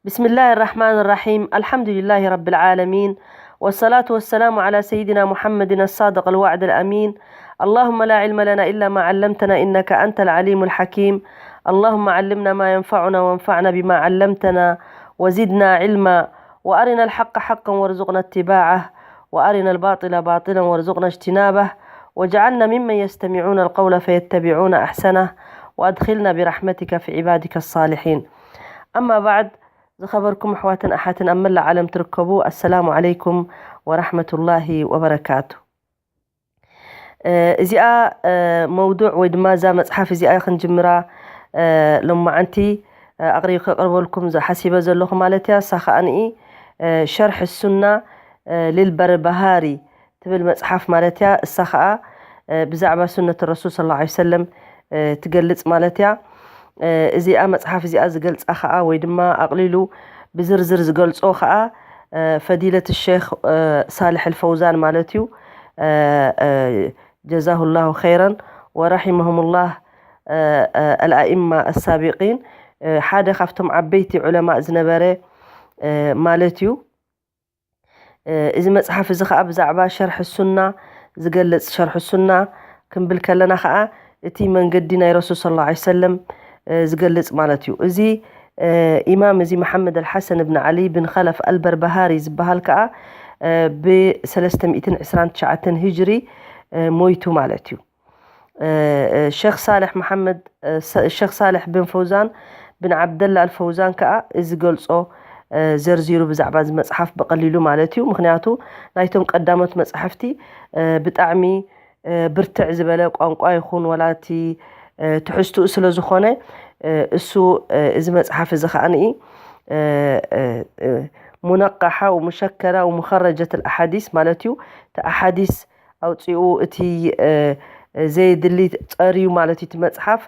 بسم الله الرحمن الرحيم. الحمد لله رب العالمين. والصلاة والسلام على سيدنا محمد الصادق الوعد الأمين. اللهم لا علم لنا إلا ما علمتنا إنك أنت العليم الحكيم. اللهم علمنا ما ينفعنا وانفعنا بما علمتنا وزدنا علما. وأرنا الحق حقا وارزقنا اتباعه. وأرنا الباطل باطلا وارزقنا اجتنابه. واجعلنا ممن يستمعون القول فيتبعون أحسنه. وأدخلنا برحمتك في عبادك الصالحين. أما بعد، ዝኸበርኩም ኣሕዋትን ኣሓትን ኣብ መላእ ዓለም ትርከቡ፣ ኣሰላሙ ዓለይኩም ወራሕመቱላሂ ወበረካቱ። እዚኣ መውዱዕ ወይ ድማ እዛ መፅሓፍ እዚኣ ክንጅምራ ሎማዓንቲ ኣቕሪብ ከቕርበልኩም ሓሲበ ዘለኹ ማለት እያ። እሳ ከዓኒ ሸርሒ ሱና ልልበርበሃሪ ትብል መፅሓፍ ማለት እያ። እሳ ከዓ ብዛዕባ ሱነት ረሱል ስለ ላ ሰለም ትገልፅ ማለት እያ። እዚኣ መፅሓፍ እዚኣ ዝገልፃ ከዓ ወይ ድማ ኣቕሊሉ ብዝርዝር ዝገልፆ ከዓ ፈዲለት ሸክ ሳልሕ ኣልፈውዛን ማለት እዩ። ጀዛሁ ላሁ ኸይረን ወራሒመሁሙላህ ኣልኣኢማ ኣሳቢቂን ሓደ ካብቶም ዓበይቲ ዑለማእ ዝነበረ ማለት እዩ። እዚ መፅሓፍ እዚ ከዓ ብዛዕባ ሸርሒ ሱና ዝገልፅ፣ ሸርሒ ሱና ክንብል ከለና ከዓ እቲ መንገዲ ናይ ረሱል ስለ ላ ሰለም ዝገልፅ ማለት እዩ። እዚ ኢማም እዚ መሓመድ ኣልሓሰን እብን ዓሊ ብን ኸለፍ ኣልበርበሃሪ ዝበሃል ከዓ ብ ሰለስተ ሚእትን ዕስራን ትሽዓተን ሂጅሪ ሞይቱ ማለት እዩ። ሸክ ሳልሕ መሓመድ ሸክ ሳልሕ ብን ፈውዛን ብን ዓብደላ ኣልፈውዛን ከዓ እዚ ገልፆ ዘርዚሩ ብዛዕባ እዚ መፅሓፍ ብቐሊሉ ማለት እዩ። ምክንያቱ ናይቶም ቀዳሞት መፅሓፍቲ ብጣዕሚ ብርትዕ ዝበለ ቋንቋ ይኹን ወላ እቲ ትሕዝትኡ ስለ ዝኾነ እሱ እዚ መፅሓፍ እዚ ከዓኒ ሙነቃሓ ወሙሸከራ ወሙኸረጀት ኣሓዲስ ማለት እዩ። እቲ ኣሓዲስ ኣውፂኡ እቲ ዘየድሊ ፀርዩ ማለት እዩ። እቲ መፅሓፍ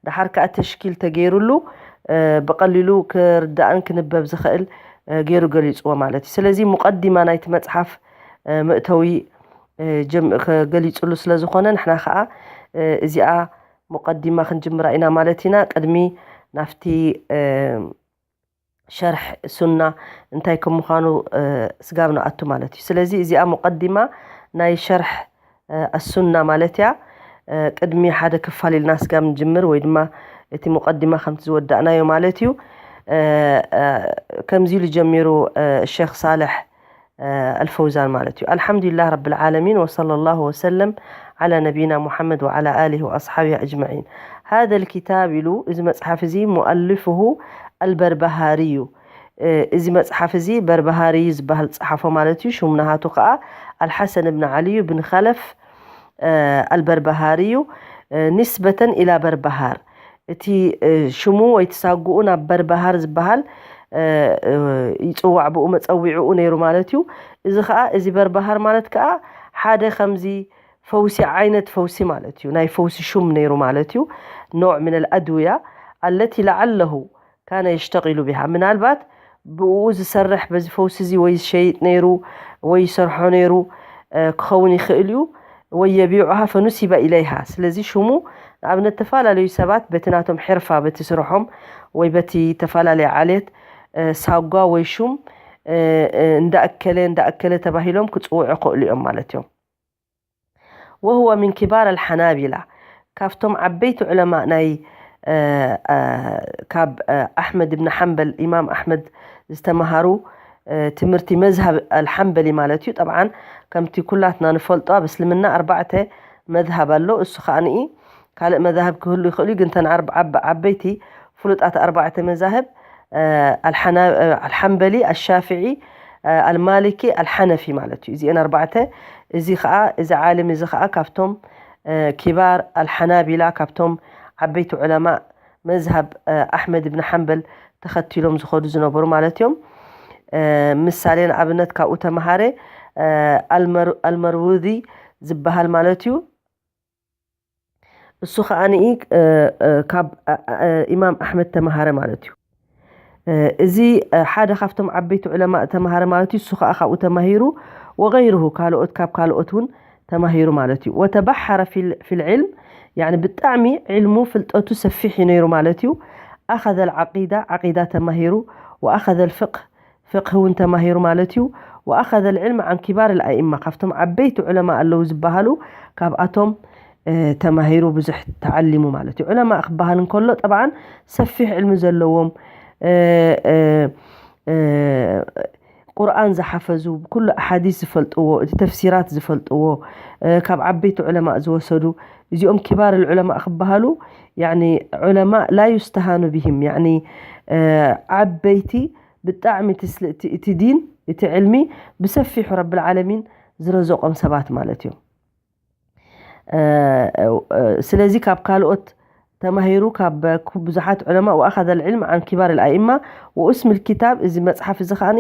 ደሓር ከዓ ተሽኪል ተገይሩሉ ብቐሊሉ ክርዳእን ክንበብ ዝኽእል ገይሩ ገሊፅዎ ማለት እዩ። ስለዚ ሙቐዲማ ናይቲ መፅሓፍ መእተዊ ገሊፅሉ ስለ ዝኾነ ንሕና ከዓ እዚኣ ሙቐዲማ ክንጅምራ ኢና ማለት ኢና። ቅድሚ ናብቲ ሸርሕ ሱና እንታይ ከም ምዃኑ ስጋብ ንኣቱ ማለት እዩ። ስለዚ እዚኣ ሙቐዲማ ናይ ሸርሕ ኣሱና ማለት እያ። ቅድሚ ሓደ ክፋል ኢልና ስጋብ ንጅምር ወይ ድማ እቲ ሙቐዲማ ከምቲ ዝወዳእናዮ ማለት እዩ። ከምዚ ኢሉ ጀሚሩ ሸክ ሳልሕ ኣልፈውዛን ማለት እዩ። الحمد لله رب العالمين وصلى الله وسلم على نبينا محمد وعلى آله وأصحابه أجمعين. هذا الكتاب ኢሉ እዚ መፅሓፍ እዚ مؤلفه البربهاري እዩ። እዚ መፅሓፍ እዚ በርበሃሪ ዝበሃል ፀሓፎ ማለት እዩ። ሽሙ ናሃቱ ከዓ ኣልሓሰን እብን ዓሊ እዩ ብን ኸለፍ ኣልበርበሃሪ እዩ። نسبة إلى በርበሃር እቲ ሽሙ ወይ ትሳጉኡ ናብ በርበሃር ዝበሃል ይፅዋዕ ብኡ መፀዊዕኡ ነይሩ ማለት እዩ። እዚ ከዓ እዚ በርበሃር ማለት ከዓ ሓደ ከምዚ ፈውሲ ዓይነት ፈውሲ ማለት እዩ። ናይ ፈውሲ ሹም ነይሩ ማለት እዩ። نوع من الأدوية التي لعله كان يشتغل بها ምናልባት ብኡ ዝሰርሕ በዚ ፈውሲ እዚ ወይ ዝሸይጥ ነይሩ ወይ ይሰርሖ ነይሩ ክኸውን ይኽእል እዩ። ወይ የቢዑሃ ፈኑሲበ ኢለይሃ ስለዚ ሽሙ ንኣብነት ተፈላለዩ ሰባት በቲ ናቶም ሕርፋ በቲ ስርሖም ወይ በቲ ተፈላለየ ዓሌት ሳጓ ወይ ሹም እንዳእከለ እንዳእከለ ተባሂሎም ክፅውዑ ይኽእሉ እዮም ማለት እዮም። وهو من كبار الحنابلة ካብቶም ዓበይቲ ዑለማእ ናይ ካብ ኣሕመድ እብን ሓንበል ኢማም ኣሕመድ ዝተምሃሩ ትምህርቲ መዝሃብ ኣልሓንበሊ ማለት እዩ። ጠብዓን ከምቲ ኩላትና ንፈልጦ ኣብ እስልምና ኣርባዕተ መዝሃብ ኣሎ። እሱ ከዓ ንኢ ካልእ መዛህብ ክህሉ ይኽእሉ እዩ፣ ግን ተን ዓበይቲ ፍሉጣት ኣርባዕተ መዛህብ ኣልሓንበሊ፣ ኣልሻፍዒ፣ ኣልማሊኪ፣ ኣልሓነፊ ማለት እዩ። እዚአን ኣርባዕተ እዚ ከዓ እዚ ዓልም እዚ ከዓ ካብቶም ኪባር ኣልሓናቢላ ካብቶም ዓበይቲ ዑለማእ መዝሃብ ኣሕመድ እብን ሓንበል ተኸቲሎም ዝኸዱ ዝነበሩ ማለት እዮም። ምሳሌ ንኣብነት ካብኡ ተምሃረ ኣልመርውዚ ዝበሃል ማለት እዩ። እሱ ከዓ ንኢ ካብ ኢማም ኣሕመድ ተምሃረ ማለት እዩ። እዚ ሓደ ካብቶም ዓበይቲ ዑለማእ ተምሃረ ማለት እዩ። እሱ ከዓ ካብኡ ተማሂሩ ወገይርሁ ካልኦት ካብ ካልኦት እውን ተማሂሩ ማለት እዩ። ወተባሓረ ፊልዕልም ያኒ ብጣዕሚ ዕልሙ ፍልጠቱ ሰፊሕ እዩ ነይሩ ማለት እዩ። أخذ العقيدة، ዓቂዳ ተማሂሩ፣ وأخذ الفقه፣ ፍቅህ እውን ተማሂሩ ማለት እዩ። وأخذ العلم عن كبار الأئمة፣ ካብቶም ዓበይቲ ዑለማ ኣለዉ ዝበሃሉ ካብኣቶም ተማሂሩ ብዙሕ ተዓሊሙ ማለት እዩ። ዑለማ ክበሃል እንከሎ ጠብዓን ሰፊሕ ዕልሚ ዘለዎም፣ ቁርኣን ዝሓፈዙ፣ ኩሉ ኣሓዲስ ዝፈልጥዎ፣ እቲ ተፍሲራት ዝፈልጥዎ፣ ካብ ዓበይቲ ዑለማ ዝወሰዱ፣ እዚኦም ኪባር ዑለማ ክበሃሉ። ያኒ ዑለማ ላ ዩስተሃኑ ብሂም፣ ያኒ ዓበይቲ ብጣዕሚ እቲ ዲን፣ እቲ ዕልሚ ብሰፊሑ ረብል ዓለሚን ዝረዘቆም ሰባት ማለት እዮም። ስለዚ ካብ ካልኦት ተማሂሩ ካብ ብዙሓት ዑለማ። وأخذ العلم عن كبار الأئمة واسم الكتاب، እዚ መፅሓፍ እዚ ከዓኒ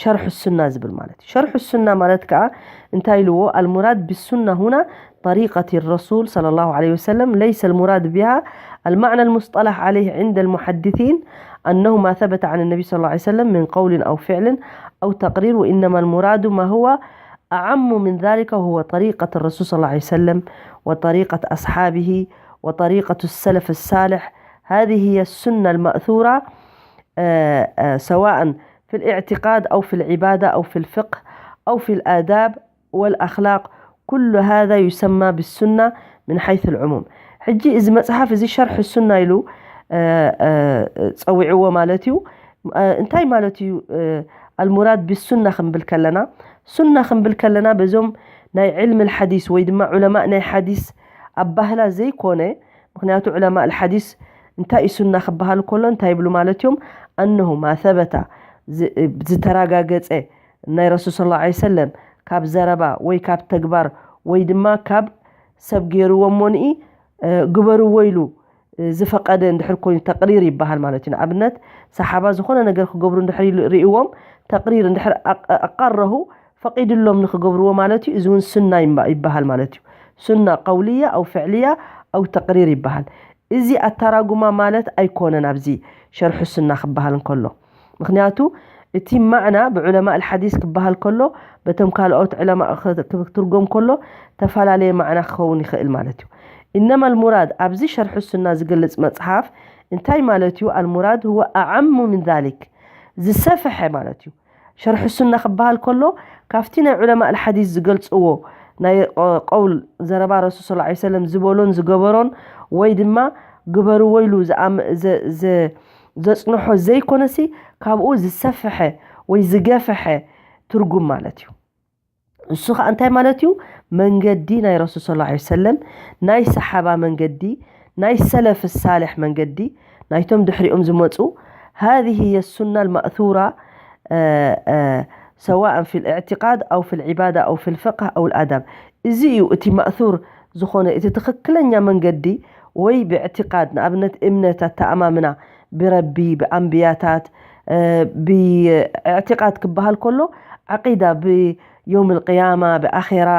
ሸርሑ ሱና ዝብል ማለት እዩ። ሸርሑ ሱና ማለት ከዓ እንታይ ኢልዎ? المراد بالسنة هنا طريقة الرسول صلى الله عليه وسلم، ليس المراد بها المعنى المصطلح عليه عند المحدثين أنه ما ثبت عن النبي صلى الله عليه وسلم من قول أو فعل أو تقرير، وإنما المراد ما هو أعم من ذلك، وهو طريقة الرسول صلى الله عليه وسلم وطريقة أصحابه وطريقة السلف الصالح. هذه هي السنة المأثورة، سواء في الاعتقاد أو في العبادة أو في الفقه أو في الآداب والأخلاق، كل هذا يسمى بالسنة من حيث العموم. ሕጂ እዚ መፅሓፍ እዚ ሸርሒ ሱና ኢሉ ፀዊዕዎ ማለት እዩ። እንታይ ማለት እዩ? المراد بالسنة ክንብል ከለና፣ ሱና ክንብል ከለና በዞም ናይ ዕልም ሓዲስ ወይ ድማ ዑለማእ ናይ ሓዲስ ኣባህላ ዘይኮነ፣ ምክንያቱ ዑለማእ ሓዲስ እንታይ እዩ ሱና ክበሃል ከሎ እንታይ ይብሉ ማለት እዮም? أنه ما ثبت፣ ዝተረጋገፀ ናይ ረሱል صلى الله عليه وسلم ካብ ዘረባ ወይ ካብ ተግባር ወይ ድማ ካብ ሰብ ገይርዎ እሞንኢ ግበርዎ ኢሉ ዝፈቀደ እንድሕር ኮይኑ ተቅሪር ይበሃል ማለት እዩ። ንኣብነት ሰሓባ ዝኾነ ነገር ክገብሩ እንድሕር ርእይዎም ተቅሪር እንድሕር ኣቃረሁ ፈቂድሎም ንክገብርዎ ማለት እዩ። እዚ እውን ሱና ይበሃል ማለት እዩ። ሱና ቀውልያ ኣው ፍዕልያ ኣው ተቅሪር ይበሃል። እዚ ኣተራጉማ ማለት ኣይኮነን ኣብዚ ሸርሑ ሱና ክበሃል እንከሎ። ምክንያቱ እቲ ማዕና ብዑለማ ኣልሓዲስ ክበሃል ከሎ በቶም ካልኦት ዑለማ ክትርጎም ከሎ ተፈላለየ ማዕና ክኸውን ይኽእል ማለት እዩ። إنما المراد ኣብዚ ሸርሑ ሱና ዝገልጽ መጽሓፍ እንታይ ማለት እዩ? المراد هو أعم من ذلك ዝሰፈሐ ማለት እዩ። ሸርሑ ሱና ክበሃል ከሎ ካብቲ ናይ ዑለማ ኣልሓዲስ ዝገልጽዎ ናይ ቀውል ዘረባ ረሱል صلى الله عليه وسلم ዝበሎን ዝገበሮን ወይ ድማ ግበርዎ ኢሉ ዘጽንሖ ዘይኮነሲ ካብኡ ዝሰፈሐ ወይ ዝገፈሐ ትርጉም ማለት እዩ። እሱ ከዓ እንታይ ማለት እዩ? መንገዲ ናይ ረሱል صلى الله عليه وسلم ናይ ሰሓባ መንገዲ ናይ ሰለፍ ሳልሕ መንገዲ ናይቶም ድሕሪኦም ዝመፁ هذه هي السنة المأثورة سواء في الاعتقاد أو في العبادة أو في الفقه أو الآداب። እዚ እዩ እቲ ማእሱር ዝኾነ እቲ ትኽክለኛ መንገዲ ወይ ብእዕትቃድ ንኣብነት እምነት ኣተኣማምና ብረቢ ብኣንብያታት ብእዕትቃድ ክበሃል ከሎ ዓቂዳ ብዮም ልቅያማ ብኣኼራ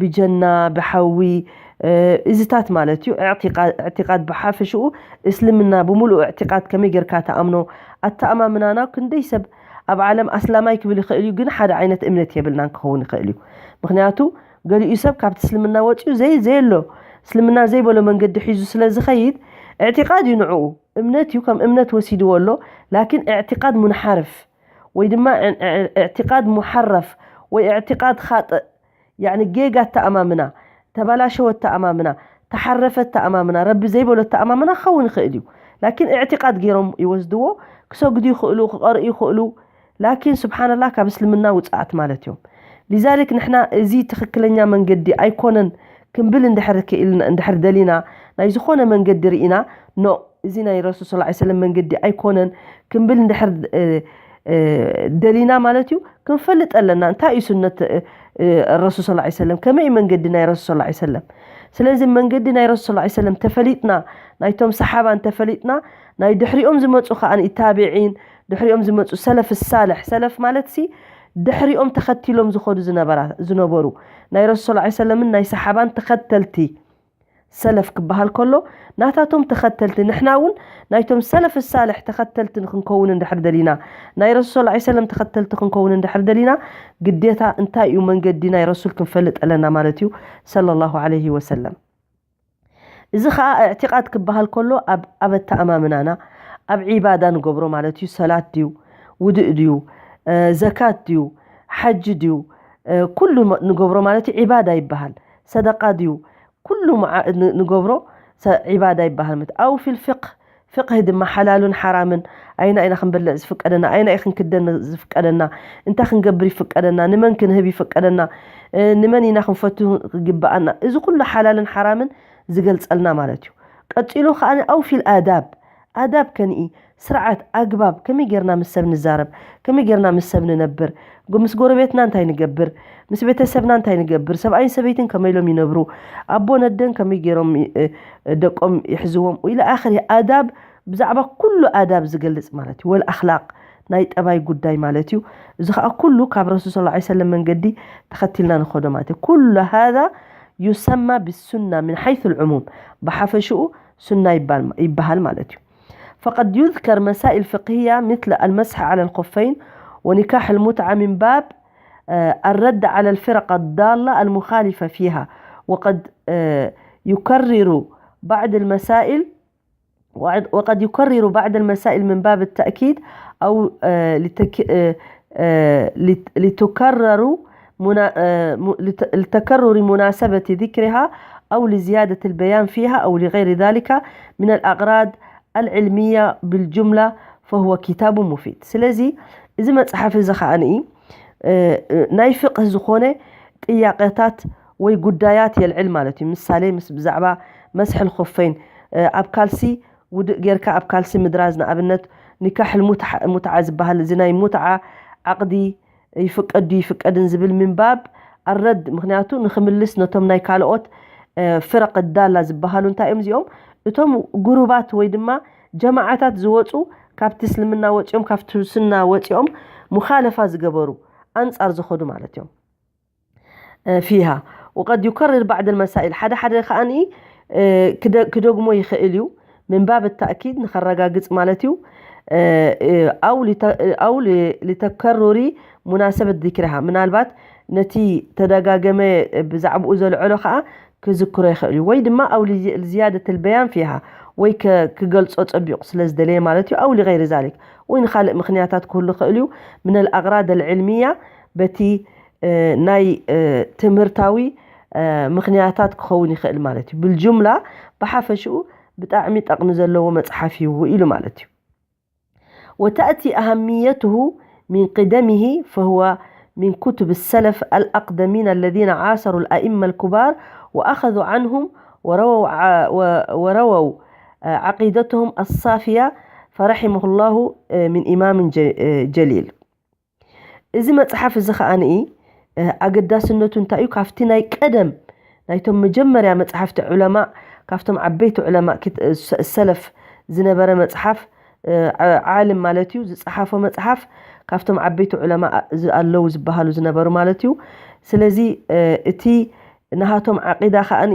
ብጀና ብሓዊ እዚታት ማለት እዩ። እዕትቃድ ብሓፈሽኡ እስልምና ብምሉእ እዕትቃድ ከመይ ጌርካ ተኣምኖ ኣተኣማምናና ክንደይ ሰብ ኣብ ዓለም ኣስላማይ ክብል ይኽእል እዩ፣ ግን ሓደ ዓይነት እምነት የብልናን ክኸውን ይኽእል እዩ። ምክንያቱ ገሊኡ ሰብ ካብቲ እስልምና ወፂኡ ዘይ ዘየሎ እስልምና ዘይበሎ መንገዲ ሒዙ ስለ ዝኸይድ እዕትቃድ እዩ ንዕኡ እምነት እዩ ከም እምነት ወሲድዎ ኣሎ። ላኪን እዕትቃድ ሙንሓርፍ ወይ ድማ እዕትቃድ ሙሓረፍ ወይ እዕትቃድ ካጥእ ያኒ ጌጋ ኣተኣማምና ተባላሸወ ኣተኣማምና ተሓረፈ ኣተኣማምና ረቢ ዘይበሎ ኣተኣማምና ክኸውን ይኽእል እዩ። ላኪን እዕትቃድ ገይሮም ይወስድዎ ክሰግዱ ይኽእሉ ክቐርኡ ይኽእሉ ላኪን ስብሓንላህ ካብ እስልምና ውፅኣት ማለት እዮም። ሊዛሊክ ንሕና እዚ ትኽክለኛ መንገዲ ኣይኮነን ክንብል እንድሕር ክኢልና እንድሕር ደሊና ናይ ዝኾነ መንገዲ ርኢና ኖ እዚ ናይ ረሱል صلى الله عليه وسلم መንገዲ ኣይኮነን ክንብል እንድሕር ደሊና ማለት እዩ ክንፈልጥ ኣለና እንታይ እዩ ሱነት ረሱል صلى الله عليه وسلم ከመይ መንገዲ ናይ ረሱል صلى الله عليه وسلم ስለዚ መንገዲ ናይ ረሱል صلى الله عليه وسلم ተፈሊጥና ናይቶም ሰሓባ እንተፈሊጥና ናይ ድሕሪኦም ዝመፁ ከዓ ታቢዒን ድሕሪኦም ዝመፁ ሰለፍ ሳልሕ ሰለፍ ማለት ሲ ድሕሪኦም ተኸቲሎም ዝኸዱ ዝነበሩ ናይ ረሱል صلى الله عليه وسلم ናይ ሰሓባን ተኸተልቲ ሰለፍ ክበሃል ከሎ ናታቶም ተኸተልቲ ንሕና እውን ናይቶም ሰለፍ ሳልሕ ተኸተልቲ ክንከውን እንድሕር ደሊና ናይ ረሱል صلى الله عليه وسلم ተኸተልቲ ክንከውን እንድሕር ደሊና ግዴታ እንታይ እዩ መንገዲ ናይ ረሱል ክንፈልጥ ኣለና ማለት እዩ صلى الله عليه وسلم። እዚ ከዓ እዕትቃድ ክበሃል ከሎ ኣብ ኣተኣማምናና ኣብ ዒባዳ ንገብሮ ማለት እዩ። ሰላት ድዩ፣ ውድእ ድዩ፣ ዘካት ድዩ፣ ሓጂ ድዩ፣ ኩሉ ንገብሮ ማለት እዩ። ዒባዳ ይበሃል። ሰደቃ ድዩ፣ ኩሉ ንገብሮ ዒባዳ ይበሃል። ኣው ፊል ፍቅህ፣ ፍቅህ ድማ ሓላሉን ሓራምን፣ ኣይና ኢና ክንበልዕ ዝፍቀደና፣ ኣይና ክንክደን ዝፍቀደና፣ እንታይ ክንገብር ይፍቀደና፣ ንመን ክንህብ ይፍቀደና፣ ንመን ኢና ክንፈቱ ክግብኣና፣ እዚ ኩሉ ሓላልን ሓራምን ዝገልጸልና ማለት እዩ። ቀጺሉ ከኣ ኣው ፊል ኣዳብ፣ ኣዳብ ከንኢ፣ ስርዓት፣ ኣግባብ፣ ከመይ ጌርና ምስ ሰብ ንዛረብ፣ ከመይ ጌርና ምስ ሰብ ንነብር፣ ምስ ጎረቤትና እንታይ ንገብር፣ ምስ ቤተሰብና እንታይ ንገብር፣ ሰብኣይን ሰበይትን ከመይ ኢሎም ይነብሩ፣ ኣቦ ነደን ከመይ ጌሮም ደቆም ይሕዝዎም ኢለ ኣኽሪ ኣዳብ፣ ብዛዕባ ኩሉ ኣዳብ ዝገልጽ ማለት እዩ። ወል ኣኽላቅ፣ ናይ ጠባይ ጉዳይ ማለት እዩ። እዚ ከዓ ኩሉ ካብ ረሱል ስ ሰለም መንገዲ ተኸቲልና ንኸዶ ማለት እዩ። ኩሉ ሃذا يسمى بالسنة من حيث العموم، ብሓፈሽኡ ሱና ይበሃል ማለት እዩ። فقد يذكر مسائل فقهية مثل المسح على الخفين ونكاح المتعة من باب الرد على الفرق الضالة المخالفة فيها، وقد يكرر بعض المسائل وقد يكرر بعض المسائل من باب التأكيد أو لتكرر لتكرر مناسبة ذكرها أو لزيادة البيان فيها أو لغير ذلك من الأغراض العلمية بالجملة، فهو كتاب مفيد. ስለዚ እዚ መጽሓፍ እዚ ከኣ ናይ ፍቅህ ዝኾነ ጥያቄታት ወይ ጉዳያት የልዕል ማለት እዩ። ምሳሌ ምስ ብዛዕባ መስሕ ልኮፈይን ኣብ ካልሲ ውድእ ጌርካ ኣብ ካልሲ ምድራዝ፣ ንኣብነት ኒካሕ ሙትዓ ዝበሃል እዚ ናይ ሙትዓ ዓቕዲ ይፍቀድ ድዩ ይፍቀድን ዝብል ምንባብ ኣረድ፣ ምክንያቱ ንክምልስ ነቶም ናይ ካልኦት ፍረቅ ዳላ ዝበሃሉ እንታይ እዮም እዚኦም? እቶም ጉሩባት ወይ ድማ ጀማዓታት ዝወፁ፣ ካብቲ እስልምና ወፂኦም ካብቲ ሱና ወፂኦም ሙኻለፋ ዝገበሩ፣ ኣንፃር ዝኸዱ ማለት እዮም። ፊሃ ወቀድ ዩከርር ባዕድ ልመሳኢል፣ ሓደ ሓደ ከዓኒ ክደግሞ ይኽእል እዩ። ምን ባብ ተእኪድ ንኸረጋግጽ ማለት እዩ። ኣው ሊተከሩሪ ሙናሰበት ዚክሪሃ፣ ምናልባት ነቲ ተደጋገመ ብዛዕባኡ ዘልዐሎ ከዓ ክዝክሮ ይኽእል እዩ። ወይ ድማ ኣው ዝያደት ልበያን ፊሃ፣ ወይ ክገልጾ ጸቢቑ ስለ ዝደለየ ማለት እዩ። ኣው ሊገይሪ ዛሊክ፣ ወይ ንኻልእ ምኽንያታት ክህሉ ይኽእል እዩ። ምን ኣልኣግራድ ኣልዕልሚያ፣ በቲ ናይ ትምህርታዊ ምኽንያታት ክኸውን ይኽእል ማለት እዩ። ብልጁምላ፣ ብሓፈሽኡ ብጣዕሚ ጠቕሚ ዘለዎ መጽሓፍ እዩ ኢሉ ማለት እዩ። وتأتي أهميته من قدمه، فهو من كتب السلف الأقدمين الذين عاصروا الأئمة الكبار وأخذوا عنهم ورووا ورووا عقيدتهم الصافية، فرحمه الله من إمام جليل. እዚ መጽሓፍ እዚ ከዓኒ ኣገዳስነቱ እንታይ እዩ? ካብቲ ናይ ቀደም ናይቶም መጀመርያ መጽሓፍቲ ዑለማ፣ ካብቶም ዓበይቲ ዑለማ ሰለፍ ዝነበረ መጽሓፍ፣ ዓልም ማለት እዩ ዝጸሓፎ መጽሓፍ፣ ካብቶም ዓበይቲ ዑለማ ኣለዉ ዝበሃሉ ዝነበሩ ማለት እዩ። ስለዚ እቲ ናሃቶም ዓቂዳ ከዓኒ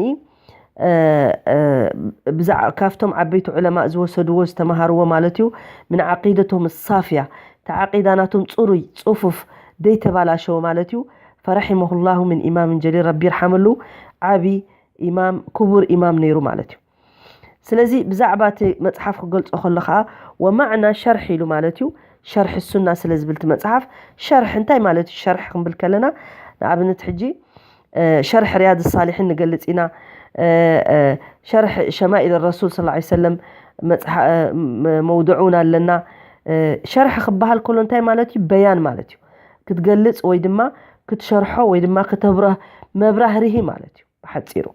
ካብቶም ዓበይቲ ዑለማ ዝወሰድዎ ዝተምሃርዎ ማለት እዩ። ምን ዓቂደቶም ሳፍያ፣ እቲ ዓቂዳ ናቶም ፅሩይ ፅፉፍ ዘይተባላሸወ ማለት እዩ። ፈረሒመሁ ላሁ ምን ኢማምን ጀሊል፣ ረቢ ይርሓመሉ፣ ዓቢ ኢማም፣ ክቡር ኢማም ነይሩ ማለት እዩ። ስለዚ ብዛዕባ እቲ መፅሓፍ ክገልፆ ከሎ ከዓ ወማዕና ሸርሒ ኢሉ ማለት እዩ። ሸርሒ ሱና ስለ ዝብል እቲ መፅሓፍ፣ ሸርሒ እንታይ ማለት እዩ? ሸርሒ ክንብል ከለና ንኣብነት ሕጂ ሸርሒ ሪያድ ሳሊሒን ንገልፅ ኢና። ሸርሒ ሸማኢል ረሱል ስ ሰለም መውድዑን ኣለና። ሸርሒ ክበሃል ከሎ እንታይ ማለት እዩ? በያን ማለት እዩ። ክትገልፅ ወይ ድማ ክትሸርሖ ወይ ድማ ክተብረህ፣ መብራህርሂ ማለት እዩ ብሓፂሩ።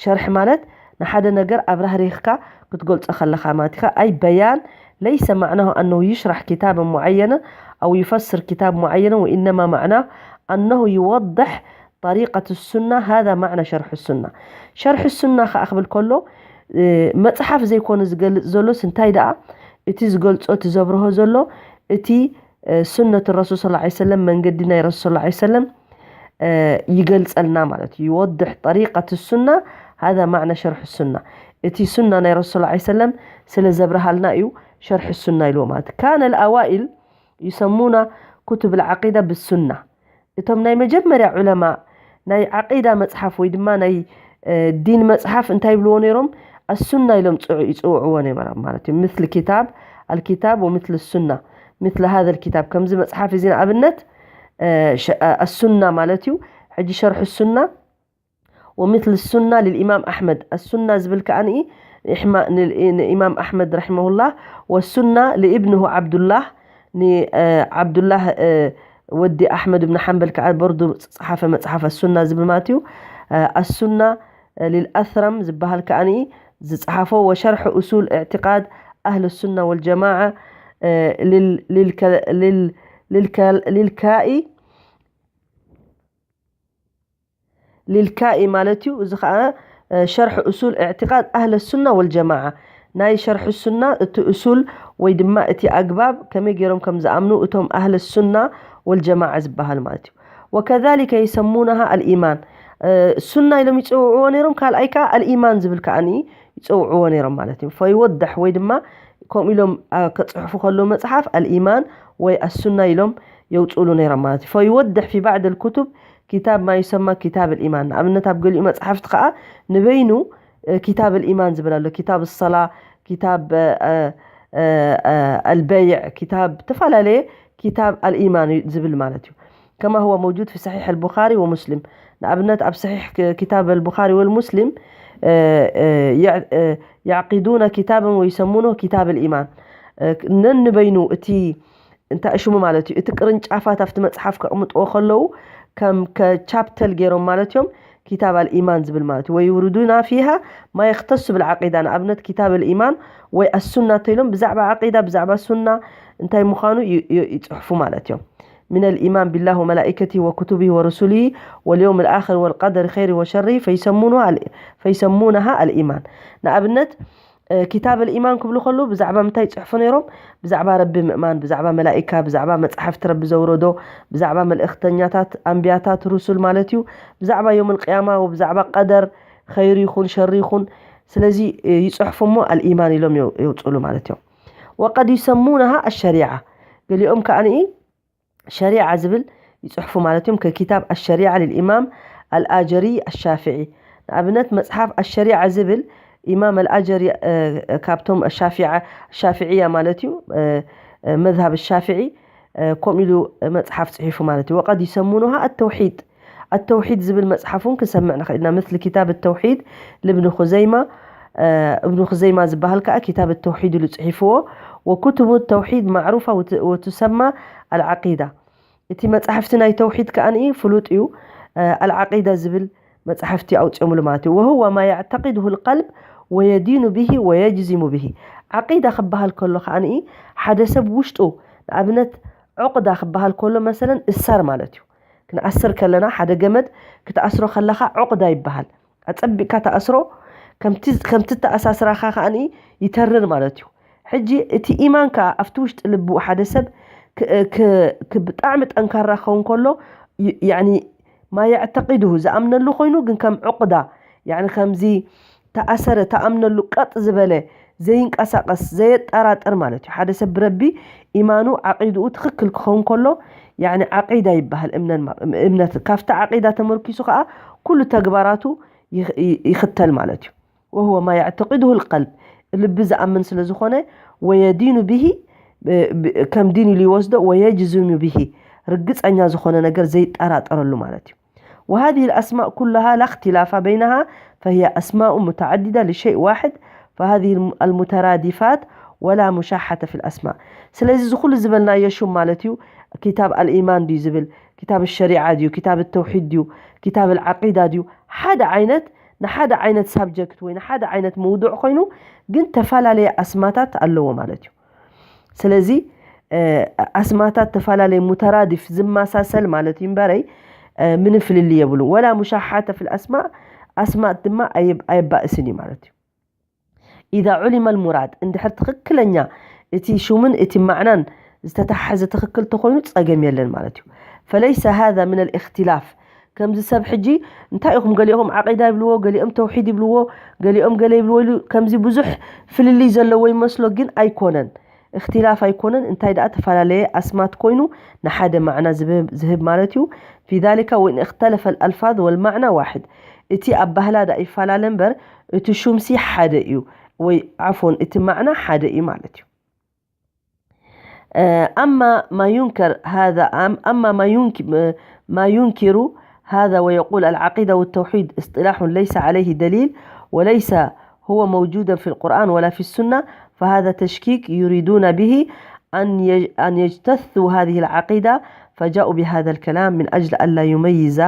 ሸርሒ ማለት ንሓደ ነገር ኣብራህሪህካ ክትገልፆ ከለኻ ማለት ኢኻ። ኣይ በያን ለይሰ ማዕናሁ ኣነሁ ይሽራሕ ኪታበን ሙዓየነን ኣው ይፈስር ኪታብ ሙዓየነን ወኢነማ ማዕናሁ ኣነሁ ይወድሕ ጠሪቀት ሱና፣ ሃዛ ማዕና ሸርሒ ሱና። ሸርሒ ሱና ከዓ ክብል ከሎ መፅሓፍ ዘይኮነ ዝገልፅ ዘሎስ እንታይ ደኣ እቲ ዝገልፆ እቲ ዘብርሆ ዘሎ እቲ ሱነት ረሱል ስ ሰለም፣ መንገዲ ናይ ረሱል ስ ሰለም ይገልፀልና ማለት እዩ። ይወድሕ ጠሪቀት ሱና፣ ሃዛ ማዕና ሸርሒ ሱና። እቲ ሱና ናይ ረሱል ስ ሰለም ስለ ዘብርሃልና እዩ ሸርሒ ሱና ኢልዎ ማለት። ካነ ልኣዋኢል ዩሰሙና ኩቱብ ልዓቂዳ ብሱና። እቶም ናይ መጀመርያ ዑለማ ናይ ዓቂዳ መፅሓፍ ወይ ድማ ናይ ዲን መፅሓፍ እንታይ ይብልዎ ነይሮም? ኣሱና ኢሎም ይፅውዕዎ ነይሮም ማለት እዩ። ምስሊ ኪታብ الكتاب ومثل السنة مثل هذا الكتاب ከምዚ መጽሓፍ እዚ ንኣብነት ኣሱና ማለት እዩ። ሕጂ ሸርሑ ሱና ومثل السنة للإمام أحمد السنة ዝብል ከኣ ንኢማም ኣሕመድ ረሒመሁላህ والسنة لابنه عبد الله ንዓብዱላህ ወዲ ኣሕመድ ብን ሓንበል ከዓ በርዱ ዝፀሓፈ መፅሓፍ ኣሱና ዝብል ማለት እዩ። ኣሱና ልልኣስረም ዝበሃል ከዓኒ ዝፀሓፎ ወሸርሒ ኡሱል እዕትቃድ ኣህል ሱና ወልጀማዓ ልልካኢ ልልካኢ ማለት እዩ። እዚ ከዓ ሸርሒ ኡሱል እዕትቃድ ኣህል ሱና ወልጀማዓ ናይ ሸርሒ ሱና እቲ ኡሱል ወይ ድማ እቲ ኣግባብ ከመይ ገይሮም ከም ዝኣምኑ እቶም ኣህል ሱና ወልጀማዓ ዝበሃል ማለት እዩ። ወከዛሊከ የሰሙናሃ ኣልኢማን ሱና ኢሎም ይፅውዕዎ ነይሮም። ካልኣይ ከዓ ኣልኢማን ዝብል ከዓ ይፅውዕዎ ነይሮም ማለት እዩ። ፈይወድሕ ወይ ድማ ከምኡ ኢሎም ከፅሕፉ ከለዉ መፅሓፍ ኣልኢማን ወይ ኣሱና ኢሎም የውፅእሉ ነይሮም ማለት እዩ። ፈይወድሕ ፊ ባዕድ ልኩቱብ ኪታብ ማ ዩሰማ ኪታብ ልኢማን። ንኣብነት ኣብ ገሊኡ መፅሓፍቲ ከዓ ንበይኑ ኪታብ ልኢማን ዝብል ኣሎ። ኪታብ ሰላ፣ ኪታብ ኣልበይዕ፣ ኪታብ ዝተፈላለየ ኪታብ ኣልኢማን ዝብል ማለት እዩ። ከማ ሁወ መውጁድ ፊ ሰሒሕ ኣልቡኻሪ ወሙስሊም። ንኣብነት ኣብ ሰሒሕ ኪታብ ኣልቡኻሪ ወልሙስሊም ያዕቂዱነ ኪታብን ወይሰሙኖ ኪታብ ልኢማን ነንበይኑ እቲ እንታይ ሽሙ ማለት እዩ። እቲ ቅርንጫፋት ኣብቲ መፅሓፍ ከቕምጥዎ ከለዉ ከም ቻፕተል ገይሮም ማለት እዮም። ኪታብ ኣልኢማን ዝብል ማለት እዩ። ወይውርዱና ፊሃ ማ የክተሱ ብልዓቂዳ ንኣብነት ኪታብ ኣልኢማን ወይ ኣሱና ተይሎም ብዛዕባ ዓቂዳ ብዛዕባ ሱና እንታይ ምዃኑ ይፅሕፉ ማለት እዮም። من الإيمان بالله وملائكته وكتبه ورسله واليوم الآخر والقدر خيره وشره فيسمونها فيسمونها الإيمان ንኣብነት ኪታብ ኣልኢማን ክብሉ ከለዉ ብዛዕባ ምንታይ ይፅሕፉ ነይሮም? ብዛዕባ ረቢ ምእማን፣ ብዛዕባ መላኢካ፣ ብዛዕባ መፅሓፍቲ ረቢ ዘውረዶ፣ ብዛዕባ መልእኽተኛታት ኣንብያታት ሩሱል ማለት እዩ። ብዛዕባ ዮም ልቅያማ ወብዛዕባ ቀደር ኸይሩ ይኹን ሸሪ ይኹን ስለዚ ይፅሕፉ እሞ ኣልኢማን ኢሎም የውፅእሉ ማለት እዮም። ወቀድ ይሰሙናሃ ኣሸሪዓ ገሊኦም ከዓኒ ሸሪዓ ዝብል ይፅሕፉ ማለት እዮም። ከኪታብ ኣሸሪዓ ልልኢማም ኣልኣጀሪ ኣሻፍዒ ንኣብነት መፅሓፍ ኣሸሪዓ ዝብል ኢማም ኣልኣጀሪ ካብቶም ሻፍዕያ ማለት እዩ መዝሃብ ሻፍዒ ከምኡ ኢሉ መፅሓፍ ፅሒፉ ማለት እዩ። ወቀድ ይሰሙኑሃ ኣተውሒድ ኣተውሒድ ዝብል መፅሓፍ እውን ክንሰምዕ ንኽእል ኢና። مثل كتاب التوحيد لابن خزيمة እብኑ ክዘይማ ዝበሃል ከዓ ኪታብ ተውሒድ ኢሉ ፅሒፍዎ። ወኩቱቡ ተውሒድ ማዕሩፋ ወትሰማ ኣልዓቂዳ እቲ መፃሕፍቲ ናይ ተውሒድ ከዓ ፍሉጥ እዩ። ኣልዓቂዳ ዝብል መፃሕፍቲ ኣውፅኦምሉ ማለት እዩ። وهو ما يعتقده القلب ويدين به ويجزم به ዓቂዳ ክበሃል ከሎ ከዓ ሓደ ሰብ ውሽጡ ንኣብነት ዑቕዳ ክበሃል ከሎ መሰለን እሳር ማለት እዩ። ክንኣስር ከለና ሓደ ገመድ ክትኣስሮ ከለኻ ዑቕዳ ይበሃል። ኣጸቢቕካ ተኣስሮ ከምቲ ተኣሳስራኻ ከኣ ይተርር ማለት እዩ። ሕጂ እቲ ኢማን ከኣ ኣብቲ ውሽጢ ልቡ ሓደ ሰብ ብጣዕሚ ጠንካራ ክኸውን ከሎ ማ የዕተቂድሁ ዝኣምነሉ ኮይኑ ግን ከም ዕቑዳ ከምዚ ተኣሰረ ተኣምነሉ ቀጥ ዝበለ ዘይንቀሳቀስ ዘየጠራጥር ማለት እዩ። ሓደ ሰብ ብረቢ ኢማኑ ዓቂድኡ ትኽክል ክኸውን ከሎ ዓቂዳ ይበሃል። እምነት ካብቲ ዓቂዳ ተመርኪሱ ከዓ ኩሉ ተግባራቱ ይኽተል ማለት እዩ። وهو ما يعتقده القلب ልቢ ዝኣምን ስለ ዝኾነ ويدين به ከም ዲን ኢሉ ይወስዶ ويجزم به ርግፀኛ ዝኾነ ነገር ዘይጠራጠረሉ ማለት እዩ። وهذه الأسماء كلها لا اختلاف بينها فهي أسماء متعددة لشيء واحد فهذه المترادفات ولا مشاحة في الأسماء ስለዚ እዚ ኩሉ ዝበልናዮ ሹም ማለት እዩ ኪታብ ኣልኢማን ድዩ ዝብል ኪታብ ሸሪዓ ድዩ ኪታብ ተውሒድ ድዩ ኪታብ ዓቂዳ ድዩ ሓደ ዓይነት ንሓደ ዓይነት ሳብጀክት ወይ ንሓደ ዓይነት መውዱዕ ኮይኑ ግን ተፈላለየ ኣስማታት ኣለዎ ማለት እዩ። ስለዚ ኣስማታት ተፈላለየ ሙተራዲፍ ዝመሳሰል ማለት እዩ እምበረይ ምንም ፍልልይ የብሉ ወላ ሙሻሓተ ፊል ኣስማእ ኣስማት ድማ ኣየባእስን እዩ ማለት እዩ። ኢዛ ዑሊመ ልሙራድ እንድሕር ትኽክለኛ እቲ ሹምን እቲ ማዕናን ዝተተሓሓዘ ትኽክል ተኾይኑ ፀገም የለን ማለት እዩ። ፈለይሰ ሃዛ ምን ልእክትላፍ ከምዚ ሰብ ሕጂ እንታይ ኢኹም ገሊኦም ዓቂዳ ይብልዎ ገሊኦም ተውሒድ ይብልዎ ገሊኦም ገለ ይብልዎ ኢሉ ከምዚ ብዙሕ ፍልልይ ዘለዎ ይመስሎ ግን ኣይኮነን። እክትላፍ ኣይኮነን እንታይ ደኣ ተፈላለየ ኣስማት ኮይኑ ንሓደ ማዕና ዝህብ ማለት እዩ። في ذلك وإن اختلف الألفاظ والمعنى واحد እቲ ኣባህላ ደኣ ይፈላለ እምበር እቲ ሹምሲ ሓደ እዩ ወይ ዓፎን እቲ ማዕና ሓደ እዩ ማለት እዩ። أما ما ينكر هذا أما ما ينكر ما ينكر هذا ويقول العقيدة والتوحيد اصطلاح ليس عليه دليل وليس هو موجودا في القرآن ولا في السنة، فهذا تشكيك يريدون به أن أن يجتثوا هذه العقيدة، فجاءوا بهذا الكلام من أجل ألا يميز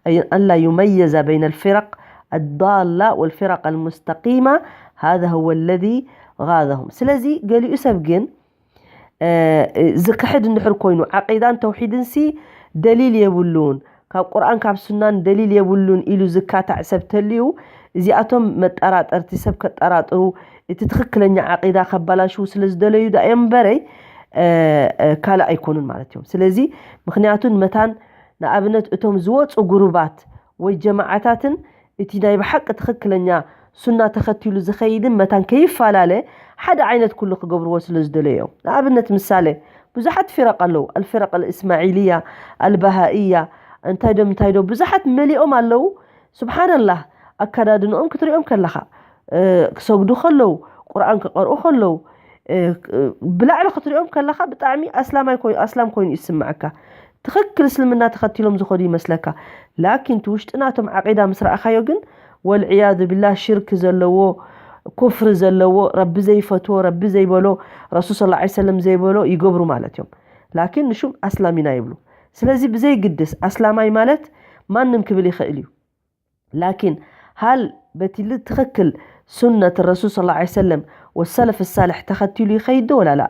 أي ألا يميز بين الفرق الضالة والفرق المستقيمة. هذا هو الذي غاظهم. ስለዚህ ገሊኡ ሰብ ግን ዝክሕድ እንድሕር ኮይኑ ዓቂዳን ተውሒድንሲ ደሊል የብሉን፣ ካብ ቁርኣን ካብ ሱናን ደሊል የብሉን ኢሉ ዝካታዕ ሰብ ተልዩ፣ እዚኣቶም መጠራጠርቲ ሰብ ከጠራጥሩ፣ እቲ ትኽክለኛ ዓቂዳ ከባላሽዉ ስለ ዝደለዩ ዳ እዮም እምበረይ ካልእ ኣይኮኑን ማለት እዮም። ስለዚ ምክንያቱ ንመታን ንኣብነት እቶም ዝወፁ ጉሩባት ወይ ጀማዓታትን እቲ ናይ ብሓቂ ትኽክለኛ ሱና ተኸቲሉ ዝኸይድን መታን ከይፈላለ ሓደ ዓይነት ኩሉ ክገብርዎ ስለ ዝደለዩ እዮም። ንኣብነት ምሳሌ ብዙሓት ፊረቕ ኣለዉ። ኣልፊረቕ ኣልእስማዒልያ፣ ኣልባሃእያ፣ እንታይ ዶ እንታይ ዶ ብዙሓት መሊኦም ኣለዉ። ስብሓንላህ ኣከዳድንኦም ክትሪኦም ከለኻ ክሰግዱ ከለዉ ቁርኣን ክቐርኡ ከለዉ ብላዕሊ ክትሪኦም ከለኻ ብጣዕሚ ኣስላማይ ኣስላም ኮይኑ ይስምዐካ። ትኽክል እስልምና ተኸቲሎም ዝኾዱ ይመስለካ። ላኪን እቲ ውሽጢ ናቶም ዓቂዳ ምስ ረኣኻዮ ግን ወልዕያዙ ቢላህ ሽርክ ዘለዎ ኩፍሪ ዘለዎ ረቢ ዘይፈትዎ ረቢ ዘይበሎ ረሱል ስ ሰለም ዘይበሎ ይገብሩ ማለት እዮም። ላኪን ንሹም ኣስላም ኢና ይብሉ። ስለዚ ብዘይግድስ ኣስላማይ ማለት ማንም ክብል ይኽእል እዩ። ላኪን ሃል በቲ ትኽክል ሱነት ረሱል ስ ሰለም ወሰለፍ ሳልሕ ተኸቲሉ ይኸይድ ዶ ወላላ?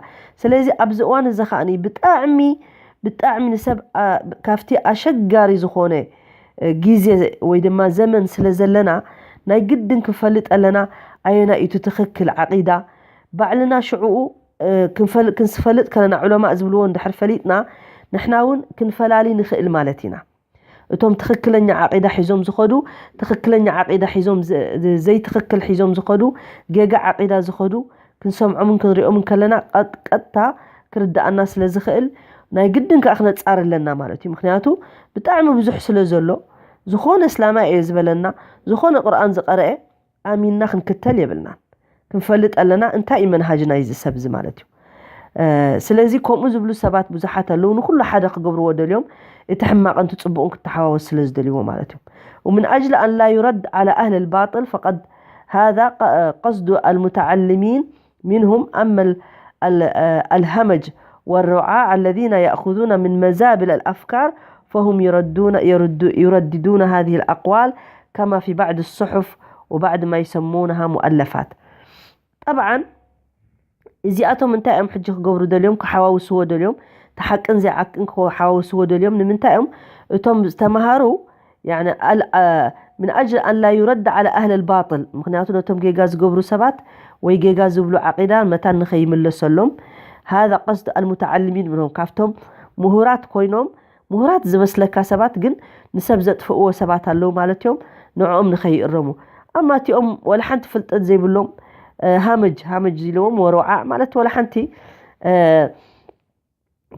ስለዚ ኣብዚ እዋን እዚ ከዓኒ ብጣዕሚ ብጣዕሚ ንሰብ ካብቲ ኣሸጋሪ ዝኾነ ግዜ ወይ ድማ ዘመን ስለ ዘለና ናይ ግድን ክንፈልጥ ኣለና። ኣየና እዩ ትኽክል ዓቂዳ ባዕልና ሽዕኡ ክንስፈልጥ ከለና ዑለማእ ዝብልዎ እንድሕር ፈሊጥና ንሕና እውን ክንፈላሊ ንኽእል ማለት ኢና። እቶም ትኽክለኛ ዓቂዳ ሒዞም ዝኸዱ ትኽክለኛ ዓቂዳ ሒዞም ዘይትኽክል ሒዞም ዝኸዱ ጌጋ ዓቂዳ ዝኸዱ ክንሰምዖምን ክንሪኦምን ከለና ቀጥታ ክርድኣና ስለ ዝኽእል ናይ ግድን ከዓ ክነፃር ኣለና ማለት እዩ። ምክንያቱ ብጣዕሚ ብዙሕ ስለ ዘሎ ዝኾነ እስላማይ እየ ዝበለና ዝኾነ ቁርኣን ዝቀረአ ኣሚንና ክንክተል የብልናን። ክንፈልጥ ኣለና እንታይ እዩ መንሃጅ ናይዚ ሰብ እዚ ማለት እዩ። ስለዚ ከምኡ ዝብሉ ሰባት ብዙሓት ኣለዉ። ንኩሉ ሓደ ክገብርዎ ደልዮም እቲ ሕማቕን እቲ ፅቡቕን ክተሓዋወስ ስለ ዝደልይዎ ማለት እዩ። ومن أجل أن لا يرد على أهل الباطل فقد هذا قصد المتعلمين منهم أما الهمج والرعاع الذين يأخذون من مزابل الأفكار فهم يردون يرددون هذه الأقوال كما في بعض الصحف وبعض ما يسمونها مؤلفات. طبعا እዚኣቶም እንታይ እዮም ሕጂ ክገብሩ ደልዮም ክሓዋውስዎ ደልዮም ተሓቅን ዘይዓቅን ክሓዋውስዎ ደልዮም ንምንታይ እዮም እቶም ዝተምሃሩ من أجل أن لا يرد على أهل الباطل ምክንያቱ ነቶም ጌጋ ዝገብሩ ሰባት ወይ ጌጋ ዝብሉ ዓቂዳ መታን ንኸይምለሰሎም هذا قصد المتعلمين منهم ካብቶም ምሁራት ኮይኖም ምሁራት ዝመስለካ ሰባት ግን ንሰብ ዘጥፍእዎ ሰባት ኣለዉ ማለት እዮም። ንዕኦም ንኸይእረሙ ኣማ እቲኦም ወላ ሓንቲ ፍልጠት ዘይብሎም ሃመጅ ሃመጅ ኢልዎም ወረውዓ ማለት ወላ ሓንቲ